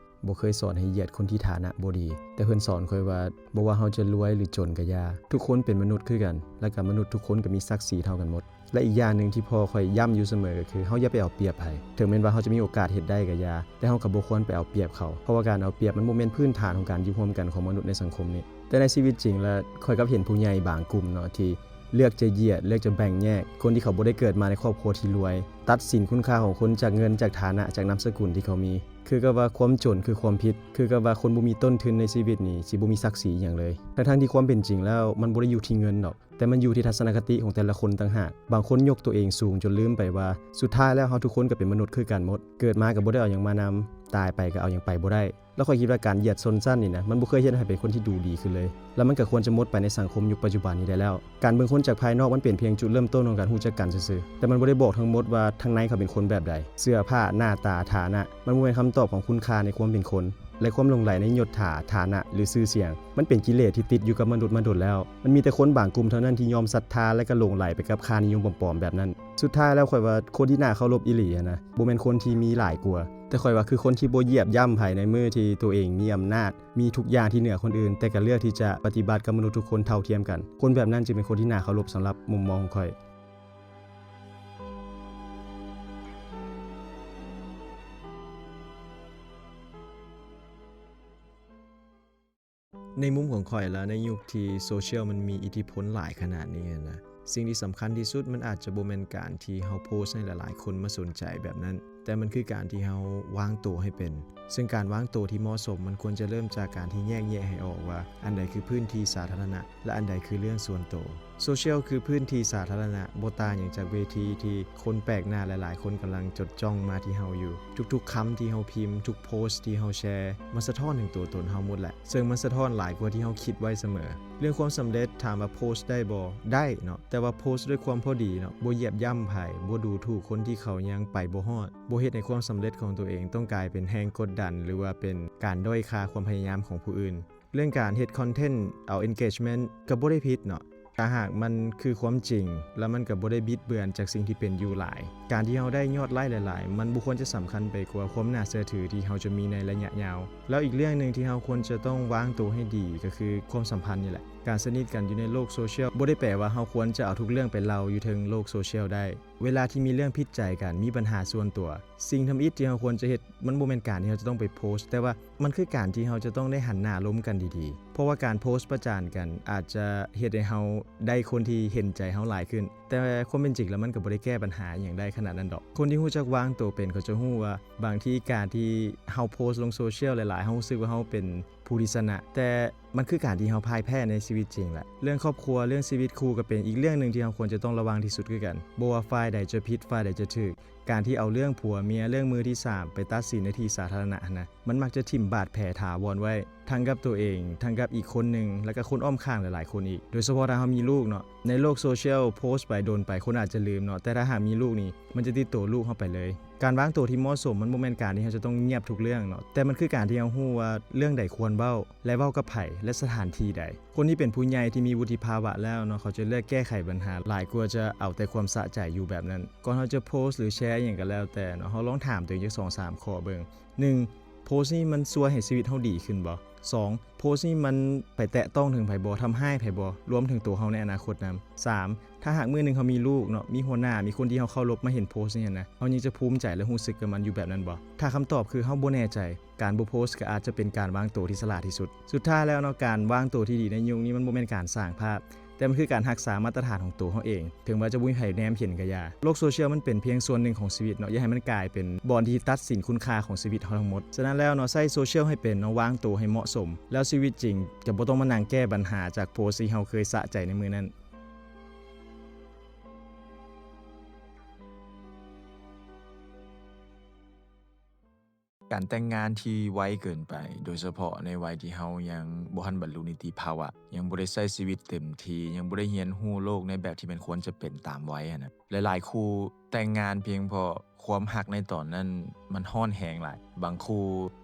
ບໍ່ເຄີຍສອນໃຫ້ຢຽດຄົນທີ່ຖານະບໍ່ດີ, ແຕ່ເພິ່ນສອນຂ້ອຍວ່າ ບໍ່ວ່າເຮົາຈະລວຍ ຫຼື ຈົນກໍຢ່າ, ທຸກຄົນເປັນມະນຸດຄືກັນ, ແລະ ກໍມະນຸດທຸກຄົນກໍມີສັກສີເທົ່າກັນໝົດ. ແລະ ອີກຢ່າງໜຶ່ງທີ່ພໍ່ຂ້ອຍຢ້ຳຢູ່ສະເໝີກໍຄື ເຮົາຢ່າໄປເອົາປຽບໃຜ, ເຖິງແມ່ນວ່າເຮົາຈະມີໂອກາດເຮັດໄດ້ກໍຢ່າ, ແຕ່ເຮົາກໍບໍ່ຄວນໄປເອົາປຽບເຂົາ, ເພາະວ່າການເອົາປຽບມັນບໍ່ແມ່ນພື້ນຖານຂອງການຢູ່ຮ່ວມກັນຂອງມະນຸດໃນສັງຄົມນີ້. ແຕ່ໃນຊີວິດຈິງລະ ຂ້ອຍກັບເຫັນຜູ້ໃຫຍ່ບາງກຸ່ມເນາະ ທີ່ ເລືອກຈະຢຽດ, ເລືອກຈະແບ່ງແຍກຄົນທີ່ເຂົາບໍ່ໄດ້ເກີດມາໃນຄອບຄົວທີ່ລວຍ, ຕັດສິນຄຸນຄ່າຂອງຄົນຈາກເງິນ, ຈາກຖານະ, ຈາກນາມສະກຸນທີ່ເຂົາມີ. ຄືກັບວ່າຄວາມຈົນຄືຄວາມຜິດ, ຄືກັບວ່າຄົນບໍ່ມີຕົ້ນທຶນໃນຊີວິດນີ້ຊິບໍ່ມີສັກສີຫຍັງເລີຍ. ທັງໆທີ່ຄວາມເປັນຈິງແລ້ວມັນບໍ່ໄດ້ຢູ່ທີ່ເງິນດອກ, ແຕ່ມັນຢູ່ທີ່ທັດສະນະຄະຕິຂອງແຕ່ລະຄົນຕ່າງຫາກ. ບາງຄົນຍົກຕົວເອງສູງຈົນລືມໄປວ່າ ສຸດທ້າຍແລ້ວເຮົາທຸກຄົນກໍເປັນມະນຸດຄືກັນໝົດ, ເກີດມາກໍບໍ່ໄດ້ເອົາຫຍັງມານຳ, ຕາຍໄປກໍເອົາຫຍັງໄປບໍ່ໄດ້. ແລ້ວຂ້ອຍຄິດວ່າການຢຽດຊົນຊັ້ນນີ້ນະ ມັນບໍ່ເຄີຍເຮັດໃຫ້ເປັນຄົນທີ່ດູດີຂຶ້ນເລີຍ, ແລ້ວມັນກໍຄວນຈະໝົດໄປໃນສັງຄົມຍຸກປັດຈຸບັນນີ້ໄດ້ແລ້ວ. ການເບິ່ງຄົນຈາກພາຍນອກມັນເປັນພຽງຈຸດເລີ່ມຕົ້ນຂອງການຮູ້ຈັກກັນຊື່ໆ, ແຕ່ມັນບໍ່ໄດ້ບອກທັງໝົດວ່າທາງໃນເຂົາເປັນຄົນແບບໃດ. ເສື້ອຜ້າ, ໜ້າຕາ, ຖານະ, ມັນບໍ່ແມ່ນຄຳຕອບຂອງຄຸນຄ່າໃນຄວາມເປັນຄົນ ແລະ ຄວາມຫຼົງໄຫຼໃນຍົດຖາ, ຖານະ ຫຼື ຊື່ສຽງ. ມັນເປັນກິເລດທີ່ຕິດຢູ່ກັບມະນຸດມາດົນແລ້ວ. ມັນມີແຕ່ຄົນບາງກຸ່ມເທົ່ານັ້ນທີ່ຍອມສັດທາ ແລະ ກໍຫຼົງໄຫຼໄປກັບຄ່ານິຍົມປອມໆແບບນັ້ນ. ສຸດທ້າຍແລ້ວ ຂ້ອຍວ່າຄົນທີ່ໜ້າເຄົາລົບອີ່ຫຼີຫັ້ນນະ ບໍ່ແມ່ນຄົນທີ່ມີຫຼາຍກວ່າ, ແຕ່ຂ້ອຍວ່າຄືຄົນທີ່ບໍ່ຢຽບຢ່ຳໃຜໃນມື້ທີ່ຕົວເອງມີອຳນາດ, ມີທຸກຢ່າງທີ່ເໜືອຄົນອື່ນ, ແຕ່ກໍເລືອກທີ່ຈະປະຕິບັດກັບມະນຸດທຸກຄົນເທົ່າທຽມກັນ. ຄົນແບບນັ້ນຈຶ່ງເປັນຄົນທີ່ໜ້າເຄົາລົບສຳລັບມຸມມອງຂອງຂ້ອຍ. ໃນມຸມຂອງຂ້ອຍລະ ໃນຍຸກທີ່ໂຊຊຽວມັນມີອິດທິພົນຫຼາຍຂະໜາດນີ້ຫັ້ນນະ, ສິ່ງທີ່ສຳຄັນທີ່ສຸດມັນອາດຈະບໍ່ແມ່ນການທີ່ເຮົາໂພສໃຫ້ຫຼາຍໆຄົນມາສົນໃຈແບບນັ້ນ, ແຕ່ມັນຄືການທີ່ເຮົາວາງໂຕໃຫ້ເປັນ. ເຊິ່ງການວາງໂຕທີ່ເໝາະສົມມັນຄວນຈະເລີ່ມຈາກການທີ່ແຍກແຍະໃຫ້ອອກວ່າ ອັນໃດຄືພື້ນທີ່ສາທາລະນະ ແລະ ອັນໃດຄືເລື່ອງສ່ວນໂຕ. ໂຊຊຽວຄືພື້ນທີ່ສາທາລະນະ, ບໍ່ຕ່າງຫຍັງຈາກເວທີທີ່ຄົນແປກໜ້າຫຼາຍໆຄົນກຳລັງຈົດຈ້ອງມາທີ່ເຮົາຢູ່. ທຸກໆຄຳທີ່ເຮົາພິມ, ທຸກໂພສທີ່ເຮົາແຊ, ມັນສະທ້ອນເຖິງຕົວຕົນເຮົາໝົດແຫຼະ, ເຊິ່ງມັນສະທ້ອນຫຼາຍກວ່າທີ່ເຮົາຄິດໄວ້ສະເໝີ. ເລື່ອງຄວາມສຳເລັດ, ຖາມວ່າໂພສໄດ້ບໍ່? ໄດ້ເນາະ, ແຕ່ວ່າໂພສດ້ວຍຄວາມພໍດີເນາະ, ບໍ່ຢຽບຢ່ຳໃຜ, ບໍ່ດູຖູກຄົນທີ່ເຂົາຍັງໄປບໍ່ຮອດ, ບໍ່ເຮັດໃຫ້ຄວາມສຳເລັດຂອງຕົວເອງຕ້ອງກາຍເປັນແຮງກົດດັນ ຫຼືວ່າເປັນການດ້ອຍຄ່າຄວາມພະຍາຍາມຂອງຜູ້ອື່ນ. ເລື່ອງການເຮັດຄອນເທັນເອົາ engagement ກໍບໍ່ໄດ້ຜິດເນາະ, ຖ້າຫາກມັນຄືຄວາມຈິງ ແລ້ວມັນກໍບໍ່ໄດ້ບິດເບືອນຈາກສິ່ງທີ່ເປັນຢູ່ຫຼາຍ. ການທີ່ເຮົາໄດ້ຍອດໄລ້ຫຼາຍໆ ມັນບໍ່ຄວນຈະສຳຄັນໄປກວ່າຄວາມໜ້າເຊື່ອຖືທີ່ເຮົາຈະມີໃນໄລຍະຍາວ. ແລ້ວອີກເລື່ອງໜຶ່ງທີ່ເຮົາຄວນຈະຕ້ອງວາງໂຕໃຫ້ດີ ກໍຄືຄວາມສຳພັນນີ້ແຫຼະ. ການສະໜິດກັນຢູ່ໃນໂລກໂຊຊຽວ ບໍ່ໄດ້ແປວ່າເຮົາຄວນຈະເອົາທຸກເລື່ອງໄປເລົ່າຢູ່ເທິງໂລກໂຊຊຽວໄດ້. ເວລາທີ່ມີເລື່ອງຜິດໃຈກັນ, ມີບັນຫາສ່ວນຕົວ, ສິ່ງທຳອິດທີ່ເຮົາຄວນຈະເຮັດ ມັນບໍ່ແມ່ນການທີ່ເຮົາຈະຕ້ອງໄປໂພສ, ແຕ່ວ່າມັນຄືການທີ່ເຮົາຈະຕ້ອງໄດ້ຫັນໜ້າລົມກັນດີໆ. ເພາະວ່າການໂພສປະຈານກັນ ອາດຈະເຮັດໃຫ້ເຮົາໄດ້ຄົນທີ່ເຫັນໃຈເຮົາຫຼາຍຂຶ້ນ, ແຕ່ຄວາມເປັນຈິງແລ້ວມັນກໍບໍ່ໄດ້ແກ້ບັນຫາອີ່ຫຍັງໄດ້ຂະໜາດນັ້ນດອກ. ຄົນທີ່ຮູ້ຈັກວາງໂຕເປັນ ເຂົາຈະຮູ້ວ່າບາງທີການທີ່ເຮົາໂພສລົງໂຊຊຽວຫຼາຍໆ ເຮົາຮູ້ສຶກວ່າເຮົາເປັນຜູ້ທີ່ຊະນະ, ແຕ່ມັນຄືການທີ່ເຮົາພ່າຍແພ້ໃນຊີວິດຈິງແຫຼະ. ເລື່ອງຄອບຄົວ, ເລື່ອງຊີວິດຄູ່ກໍເປັນອີກເລື່ອງໜຶ່ງທີ່ເຮົາຄວນຈະຕ້ອງລະວັງທີ່ສຸດຄືກັນ. ບໍ່ວ່າຝ່າຍໃດຈະຜິດ, ຝ່າຍໃດຈະຖືກ, ການທີ່ເອົາເລື່ອງຜົວເມຍ, ເລື່ອງມືທີສາມໄປຕັດສິນໃນທີ່ສາທາລະນະຫັ້ນນະ, ມັນມັກຈະຖິ້ມບາດແຜຖາວອນໄວ້ ທັງກັບຕົວເອງ, ທັງກັບອີກຄົນໜຶ່ງ ແລະກະຄົນອ້ອມຂ້າງຫຼາຍໆຄົນອີກ. ໂດຍສະເພາະຖ້າເຮົາມີລູກເນາະ, ໃນໂລກໂຊຊຽວໂພສໄປດົນໄປ ຄົນອາດຈະລືມເນາະ, ແຕ່ຖ້າຫາກມີລູກນີ້ ມັນຈະຕິດໂຕລູກເຮົາໄປເລີຍ. ການວາງໂຕທີ່ເໝາະສົມ ມັນບໍ່ແມ່ນການທີ່ເຮົາຈະຕ້ອງງຽບທຸກເລື່ອງເນາະ, ແຕ່ມັນຄືການທີ່ເຮົາຮູ້ວ່າເລື່ອງໃດຄວນເວົ້າ ແລະເວົ້າກັບໃຜ ແລະສະຖານທີ່ໃດ. ຄົນທີ່ເປັນຜູ້ໃຫຍ່ທີ່ມີວຸດທິພາວະແລ້ວເນາະ, ເຂົາຈະເລືອກແກ້ໄຂບັນຫາຫຼາຍກວ່າຈະເອົາແຕ່ຄວາມສະໃຈຢູ່ແບບນັ້ນ. ກ່ອນເຮົາຈະໂພສ ຫຼື ແຊອີ່ຫຍັງກໍແລ້ວແຕ່ເນາະ, ເຮົາລອງຖາມຕົວເອງຈັກສອງສາມຂໍ້ເບິ່ງ. ໜຶ່ງ ໂພສນີ້ມັນຊ່ວຍໃຫ້ຊີວິດເຮົາດີຂຶ້ນບໍ່? ສອງ ໂພສນີ້ມັນໄປແຕະຕ້ອງເຖິງໃຜບໍ່? ທຳຮ້າຍໃຜບໍ່? ລວມເຖິງໂຕເຮົາໃນອະນາຄົດນຳ. ສາມ ຖ້າຫາກມື້ໜຶ່ງເຮົາມີລູກເນາະ, ມີຫົວໜ້າ, ມີຄົນທີ່ເຮົາເຄົາລົບມາເຫັນໂພສນີ້ຫັ້ນນະ, ເຮົາຍັງຈະພູມໃຈ ແລະ ຮູ້ສຶກກັບມັນຢູ່ແບບນັ້ນບໍ່? ຖ້າຄຳຕອບຄືເຮົາບໍ່ແນ່ໃຈ, ການບໍ່ໂພສກໍອາດຈະເປັນການວາງໂຕທີ່ສະຫຼາດທີ່ສຸດ. ສຸດທ້າຍແລ້ວເນາະ, ການວາງໂຕທີ່ດີໃນຍຸກນີ້ ມັນບໍ່ແມ່ນການສ້າງພາບ, ແຕ່ມັນຄືການຮັກສາມາດຕະຖານຂອງໂຕເຮົາເອງ, ເຖິງວ່າຈະບໍ່ມີໃຜແນມເຫັນກໍຢ່າ. ໂລກໂຊຊຽວມັນເປັນພຽງສ່ວນໜຶ່ງຂອງຊີວິດເນາະ, ຢ່າໃຫ້ມັນກາຍເປັນບ່ອນທີ່ຕັດສິນຄຸນຄ່າຂອງຊີວິດເຮົາທັງໝົດ. ສະນັ້ນແລ້ວເນາະ, ໃຊ້ໂຊຊຽວໃຫ້ເປັນເນາະ, ວາງໂຕໃຫ້ເໝາະສົມ, ແລ້ວຊີວິດຈິງຈະບໍ່ຕ້ອງມານັ່ງແກ້ບັນຫາຈາກໂພສທີ່ເຮົາເຄີຍສະໃຈໃນມື້ນັ້ນ. ການແຕ່ງງານທີ່ໄວເກີນໄປ, ໂດຍສະເພາະໃນໄວທີ່ເຮົາຍັງບໍ່ທັນບັນລຸນິຕິພາວະ, ຍັງບໍ່ໄດ້ໃຊ້ຊີວິດເຕັມທີ່, ຍັງບໍ່ໄດ້ຮຽນຮູ້ໂລກໃນແບບທີ່ມັນຄວນຈະເປັນຕາມໄວຫັ້ນນະ. ຫຼາຍໆຄູ່ແຕ່ງງານພຽງເພາະຄວາມຮັກໃນຕອນນັ້ນມັນຮ້ອນແຮງຫຼາຍ. ບາງຄູ່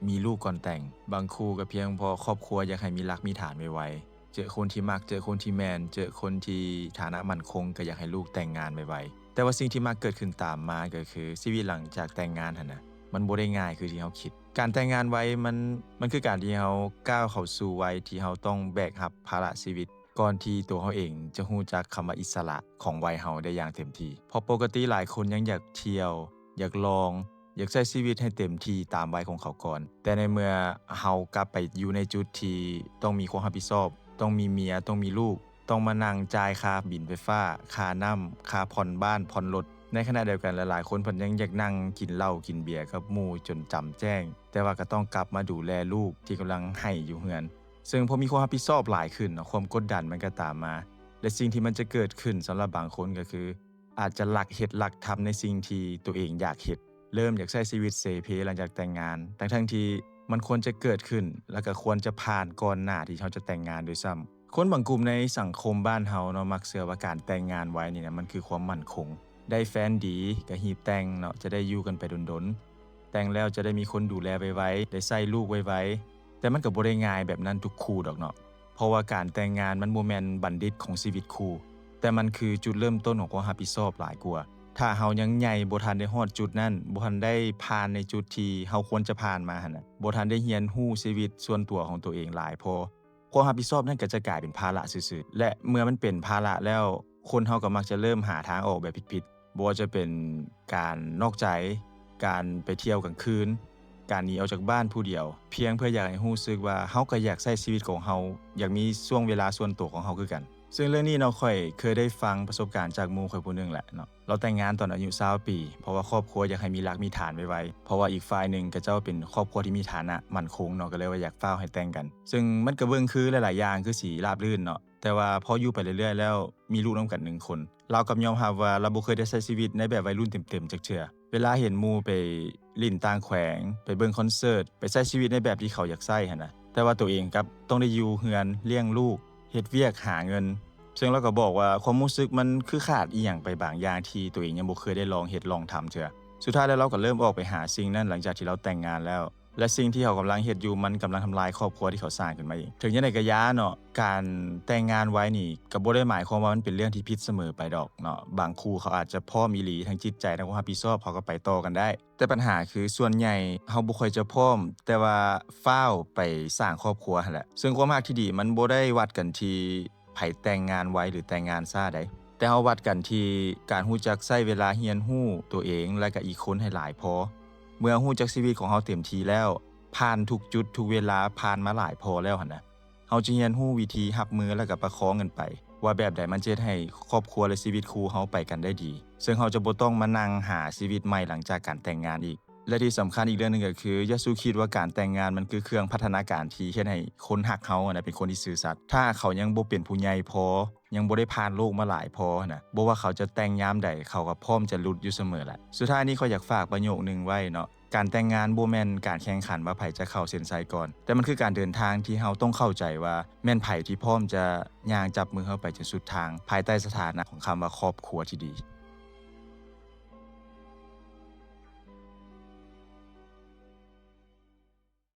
ມີລູກກ່ອນແຕ່ງ, ບາງຄູ່ກໍພຽງເພາະຄອບຄົວຢາກໃຫ້ມີຫຼັກມີຖານໄວໆ. ເຈີຄົນທີ່ມັກ, ເຈີຄົນທີ່ແມ່ນ, ເຈີຄົນທີ່ຖານະໝັ້ນຄົງ, ກໍຢາກໃຫ້ລູກແຕ່ງງານໄວໆ. ແຕ່ວ່າສິ່ງທີ່ມັກເກີດຂຶ້ນຕາມມາກໍຄື ຊີວິດຫຼັງຈາກແຕ່ງງານຫັ້ນນະ ມັນບໍ່ໄດ້ງ່າຍຄືທີ່ເຮົາຄິດ. ການແຕ່ງງານໄວ ມັນ ມັນຄືການທີ່ເຮົາກ້າວເຂົ້າສູ່ໄວທີ່ເຮົາຕ້ອງແບກຮັບພາລະຊີວິດ ກ່ອນທີ່ຕົວເຮົາເອງຈະຮູ້ຈັກຄຳວ່າອິດສະຫຼະຂອງໄວເຮົາໄດ້ຢ່າງເຕັມທີ່. ເພາະປົກກະຕິຫຼາຍຄົນຍັງຢາກທ່ຽວ, ຢາກລອງ, ຢາກໃຊ້ຊີວິດໃຫ້ເຕັມທີ່ຕາມໄວຂອງເຂົາກ່ອນ. ແຕ່ໃນເມື່ອເຮົາກັບໄປຢູ່ໃນຈຸດທີ່ຕ້ອງມີຄວາມຮັບຜິດຊອບ, ຕ້ອງມີເມຍ, ຕ້ອງມີລູກ, ຕ້ອງມານັ່ງຈ່າຍຄ່າບິນໄຟຟ້າ, ຄ່ານ້ຳ, ຄ່າຜ່ອນບ້ານ, ຜ່ອນລົດ. ໃນຂະນະດຽວກັນ ຫຼາຍໆຄົນເພິ່ນຍັງຢາກນັ່ງກິນເຫຼົ້າກິນເບຍກັບໝູ່ຈົນຈຳແຈ້ງ, ແຕ່ວ່າກໍຕ້ອງກັບມາດູແລລູກທີ່ກຳລັງໄຫ້ຢູ່ເຮືອນ. ເຊິ່ງພໍມີຄວາມຮັບຜິດຊອບຫຼາຍຂຶ້ນເນາະ, ຄວາມກົດດັນມັນກໍຕາມມາ. ແລະ ສິ່ງທີ່ມັນຈະເກີດຂຶ້ນສຳລັບບາງຄົນກໍຄື ອາດຈະລັກເຮັດລັກທຳໃນສິ່ງທີ່ຕົວເອງຢາກເຮັດ, ເລີ່ມຢາກໃຊ້ຊີວິດເສເພຫຼັງຈາກແຕ່ງງານ, ທັງໆທີ່ມັນຄວນຈະເກີດຂຶ້ນ ແລະ ກໍຄວນຈະຜ່ານກ່ອນໜ້າທີ່ເຮົາຈະແຕ່ງງານດ້ວຍຊ້ຳ. ຄົນບາງກຸ່ມໃນສັງຄົມບ້ານເຮົາເນາະ ມັກເຊື່ອວ່າການແຕ່ງງານໄວນີ້ນະ ມັນຄືຄວາມໝັ້ນຄົງ. ໄດ້ແຟນດີກໍຮີບແຕ່ງເນາະ, ຈະໄດ້ຢູ່ກັນໄປດົນໆ. ແຕ່ງແລ້ວຈະໄດ້ມີຄົນດູແລໄວໆ, ໄດ້ໃຊ້ລູກໄວໆ. ແຕ່ມັນກໍບໍ່ໄດ້ງ່າຍແບບນັ້ນທຸກຄູ່ດອກເນາະ. ເພາະວ່າການແຕ່ງງານມັນບໍ່ແມ່ນບັນດິດຂອງຊີວິດຄູ່, ແຕ່ມັນຄືຈຸດເລີ່ມຕົ້ນຂອງຄວາມຮັບຜິດຊອບຫຼາຍກວ່າ. ຖ້າເຮົາຍັງໃຫຍ່ ບໍ່ທັນໄດ້ຮອດຈຸດນັ້ນ, ບໍ່ທັນໄດ້ຜ່ານໃນຈຸດທີ່ເຮົາຄວນຈະຜ່ານມາຫັ້ນນະ, ບໍ່ທັນໄດ້ຮຽນຮູ້ຊີວິດສ່ວນຕົວຂອງຕົວເອງຫຼາຍພໍ, ຄວາມຮັບຜິດຊອບນັ້ນກໍຈະກາຍເປັນພາລະຊື່ໆ. ແລະ ເມື່ອມັນເປັນພາລະແລ້ວ, ຄົນເຮົາກໍມັກຈະເລີ່ມຫາທາງອອກແບບຜິດໆ, ບໍ່ວ່າຈະເປັນການນອກໃຈ, ການໄປທ່ຽວກາງຄືນ, ການໜີອອກຈາກບ້ານຜູ້ດຽວ, ພຽງເພື່ອຢາກໃຫ້ຮູ້ສຶກວ່າເຮົາກໍຢາກໃຊ້ຊີວິດຂອງເຮົາ, ຢາກມີຊ່ວງເວລາສ່ວນຕົວຂອງເຮົາຄືກັນ. ເຊິ່ງເລື່ອງນີ້ເນາະ, ຂ້ອຍເຄີຍໄດ້ຟັງປະສົບການຈາກໝູ່ຂ້ອຍຜູ້ໜຶ່ງແຫຼະເນາະ. ລາວແຕ່ງງານຕອນອາຍຸຊາວປີ, ເພາະວ່າຄອບຄົວຢາກໃຫ້ມີຫຼັກມີຖານໄວໆ, ເພາະວ່າອີກຝ່າຍໜຶ່ງເຂົາເຈົ້າເປັນຄອບຄົວທີ່ມີຖານະໝັ້ນຄົງເນາະ, ກໍເລີຍວ່າຢາກຟ້າວໃຫ້ແຕ່ງກັນ. ເຊິ່ງມັນກໍເບິ່ງຄືຫຼາຍໆຢ່າງຄືຊິລາບລື່ນເນາະ, ແຕ່ວ່າພໍຢູ່ໄປເລື້ອຍໆແລ້ວ ມີລູກນຳກັນໜຶ່ງຄົນ. ລາວກັບຍອມຮັບວ່າລາວບໍ່ເຄີຍໄດ້ໃຊ້ຊີວິດໃນແບບໄວລຸ້ນເຕັມໆຈັກເທື່ອ. ເວລາເຫັນໝູ່ໄປຫຼິ້ນຕ່າງແຂວງ, ໄປເບິ່ງຄອນເສີດ, ໄປໃຊ້ຊີວິດໃນແບບທີ່ເຂົາຢາກໃຊ້ຫັ້ນນະ, ແຕ່ວ່າຕົວເອງກັບຕ້ອງໄດ້ຢູ່ເຮືອນ, ລ້ຽງລູກ, ເຮັດວຽກ, ຫາເງິນ. ເຊິ່ງລາວກໍບອກວ່າຄວາມຮູ້ສຶກມັນຄືຂາດອີ່ຫຍັງໄປບາງຢ່າງທີ່ຕົວເອງຍັງບໍ່ເຄີຍໄດ້ລອງເຮັດລອງທຳເທື່ອ. ສຸດທ້າຍແລ້ວລາວກໍເລີ່ມອອກໄປຫາສິ່ງນັ້ນຫຼັງຈາກທີ່ລາວແຕ່ງງານແລ້ວ. ແລະ ສິ່ງທີ່ເຂົາກຳລັງເຮັດຢູ່ ມັນກຳລັງທຳລາຍຄອບຄົວທີ່ເຂົາສ້າງຂຶ້ນມາເອງ. ເຖິງຈັ່ງໃດກໍຢ່າເນາະ, ການແຕ່ງງານໄວນີ້ກໍບໍ່ໄດ້ໝາຍຄວາມວ່າມັນເປັນເລື່ອງທີ່ຜິດສະເໝີໄປດອກເນາະ. ບາງຄູ່ເຂົາອາດຈະພ້ອມອີ່ຫຼີ, ທັງຈິດໃຈ, ທັງຄວາມຮັບຜິດຊອບ, ເຂົາກໍໄປຕໍ່ກັນໄດ້. ແຕ່ບັນຫາຄື ສ່ວນໃຫຍ່ເຮົາບໍ່ຄ່ອຍຈະພ້ອມ, ແຕ່ວ່າຟ້າວໄປສ້າງຄອບຄົວຫັ້ນແຫຼະ. ເຊິ່ງຄວາມຮັກທີ່ດີມັນບໍ່ໄດ້ວັດກັນທີ່ ໃຜແຕ່ງງານໄວ ຫຼື ແຕ່ງງານຊ້າໃດ. ແຕ່ເຮົາວັດກັນທີ່ການຮູ້ຈັກໃຊ້ເວລາຮຽນຮູ້ໂຕເອງ ແລະກະອີກຄົນໃຫ້ຫຼາຍພໍ. ເມື່ອຮູ້ຈັກຊີວິດຂອງເຮົາເຕັມທີ່ແລ້ວ, ຜ່ານທຸກຈຸດທຸກເວລາ, ຜ່ານມາຫຼາຍພໍແລ້ວຫັ້ນນະ, ເຮົາຈະຮຽນຮູ້ວິທີຮັບມື ແລະກະປະຄອງກັນໄປ ວ່າແບບໃດມັນຈະເຮັດໃຫ້ຄອບຄົວ ແລະຊີວິດຄູ່ເຮົາໄປກັນໄດ້ດີ, ເຊິ່ງເຮົາຈະບໍ່ຕ້ອງມານັ່ງຫາຊີວິດໃໝ່ຫຼັງຈາກການແຕ່ງງານອີກ. ແລະທີ່ສຳຄັນອີກເລື່ອງໜຶ່ງກໍຄື ຢ່າສູ່ຄິດວ່າການແຕ່ງງານມັນຄືເຄື່ອງພັດທະນາການທີ່ເຮັດໃຫ້ຄົນຮັກເຮົາຫັ້ນນະ ເປັນຄົນທີ່ຊື່ສັດ. ຖ້າເຂົາຍັງບໍ່ເປັນຜູ້ໃຫຍ່ພໍ, ຍັງບໍ່ໄດ້ຜ່ານໂລກມາຫຼາຍພໍຫັ້ນນະ, ບໍ່ວ່າເຂົາຈະແຕ່ງຍາມໃດ, ເຂົາກໍພ້ອມຈະຫຼຸດຢູ່ສະເໝີແຫຼະ. ສຸດທ້າຍນີ້ ຂ້ອຍຢາກຝາກປະໂຫຍກໜຶ່ງໄວ້ເນາະ, ການແຕ່ງງານບໍ່ແມ່ນການແຂ່ງຂັນວ່າໃຜຈະເຂົ້າເສັ້ນໄຊກ່ອນ, ແຕ່ມັນຄືການເດີນທາງທີ່ເຮົາຕ້ອງເຂົ້າໃຈວ່າ ແມ່ນໃຜທີ່ພ້ອມຈະຍ່າງຈັບມືເຮົາໄປຈົນສຸດທາງ, ພາຍໃຕ້ສະຖານະຂອງຄຳວ່າຄອບຄົວທີ່ດີ.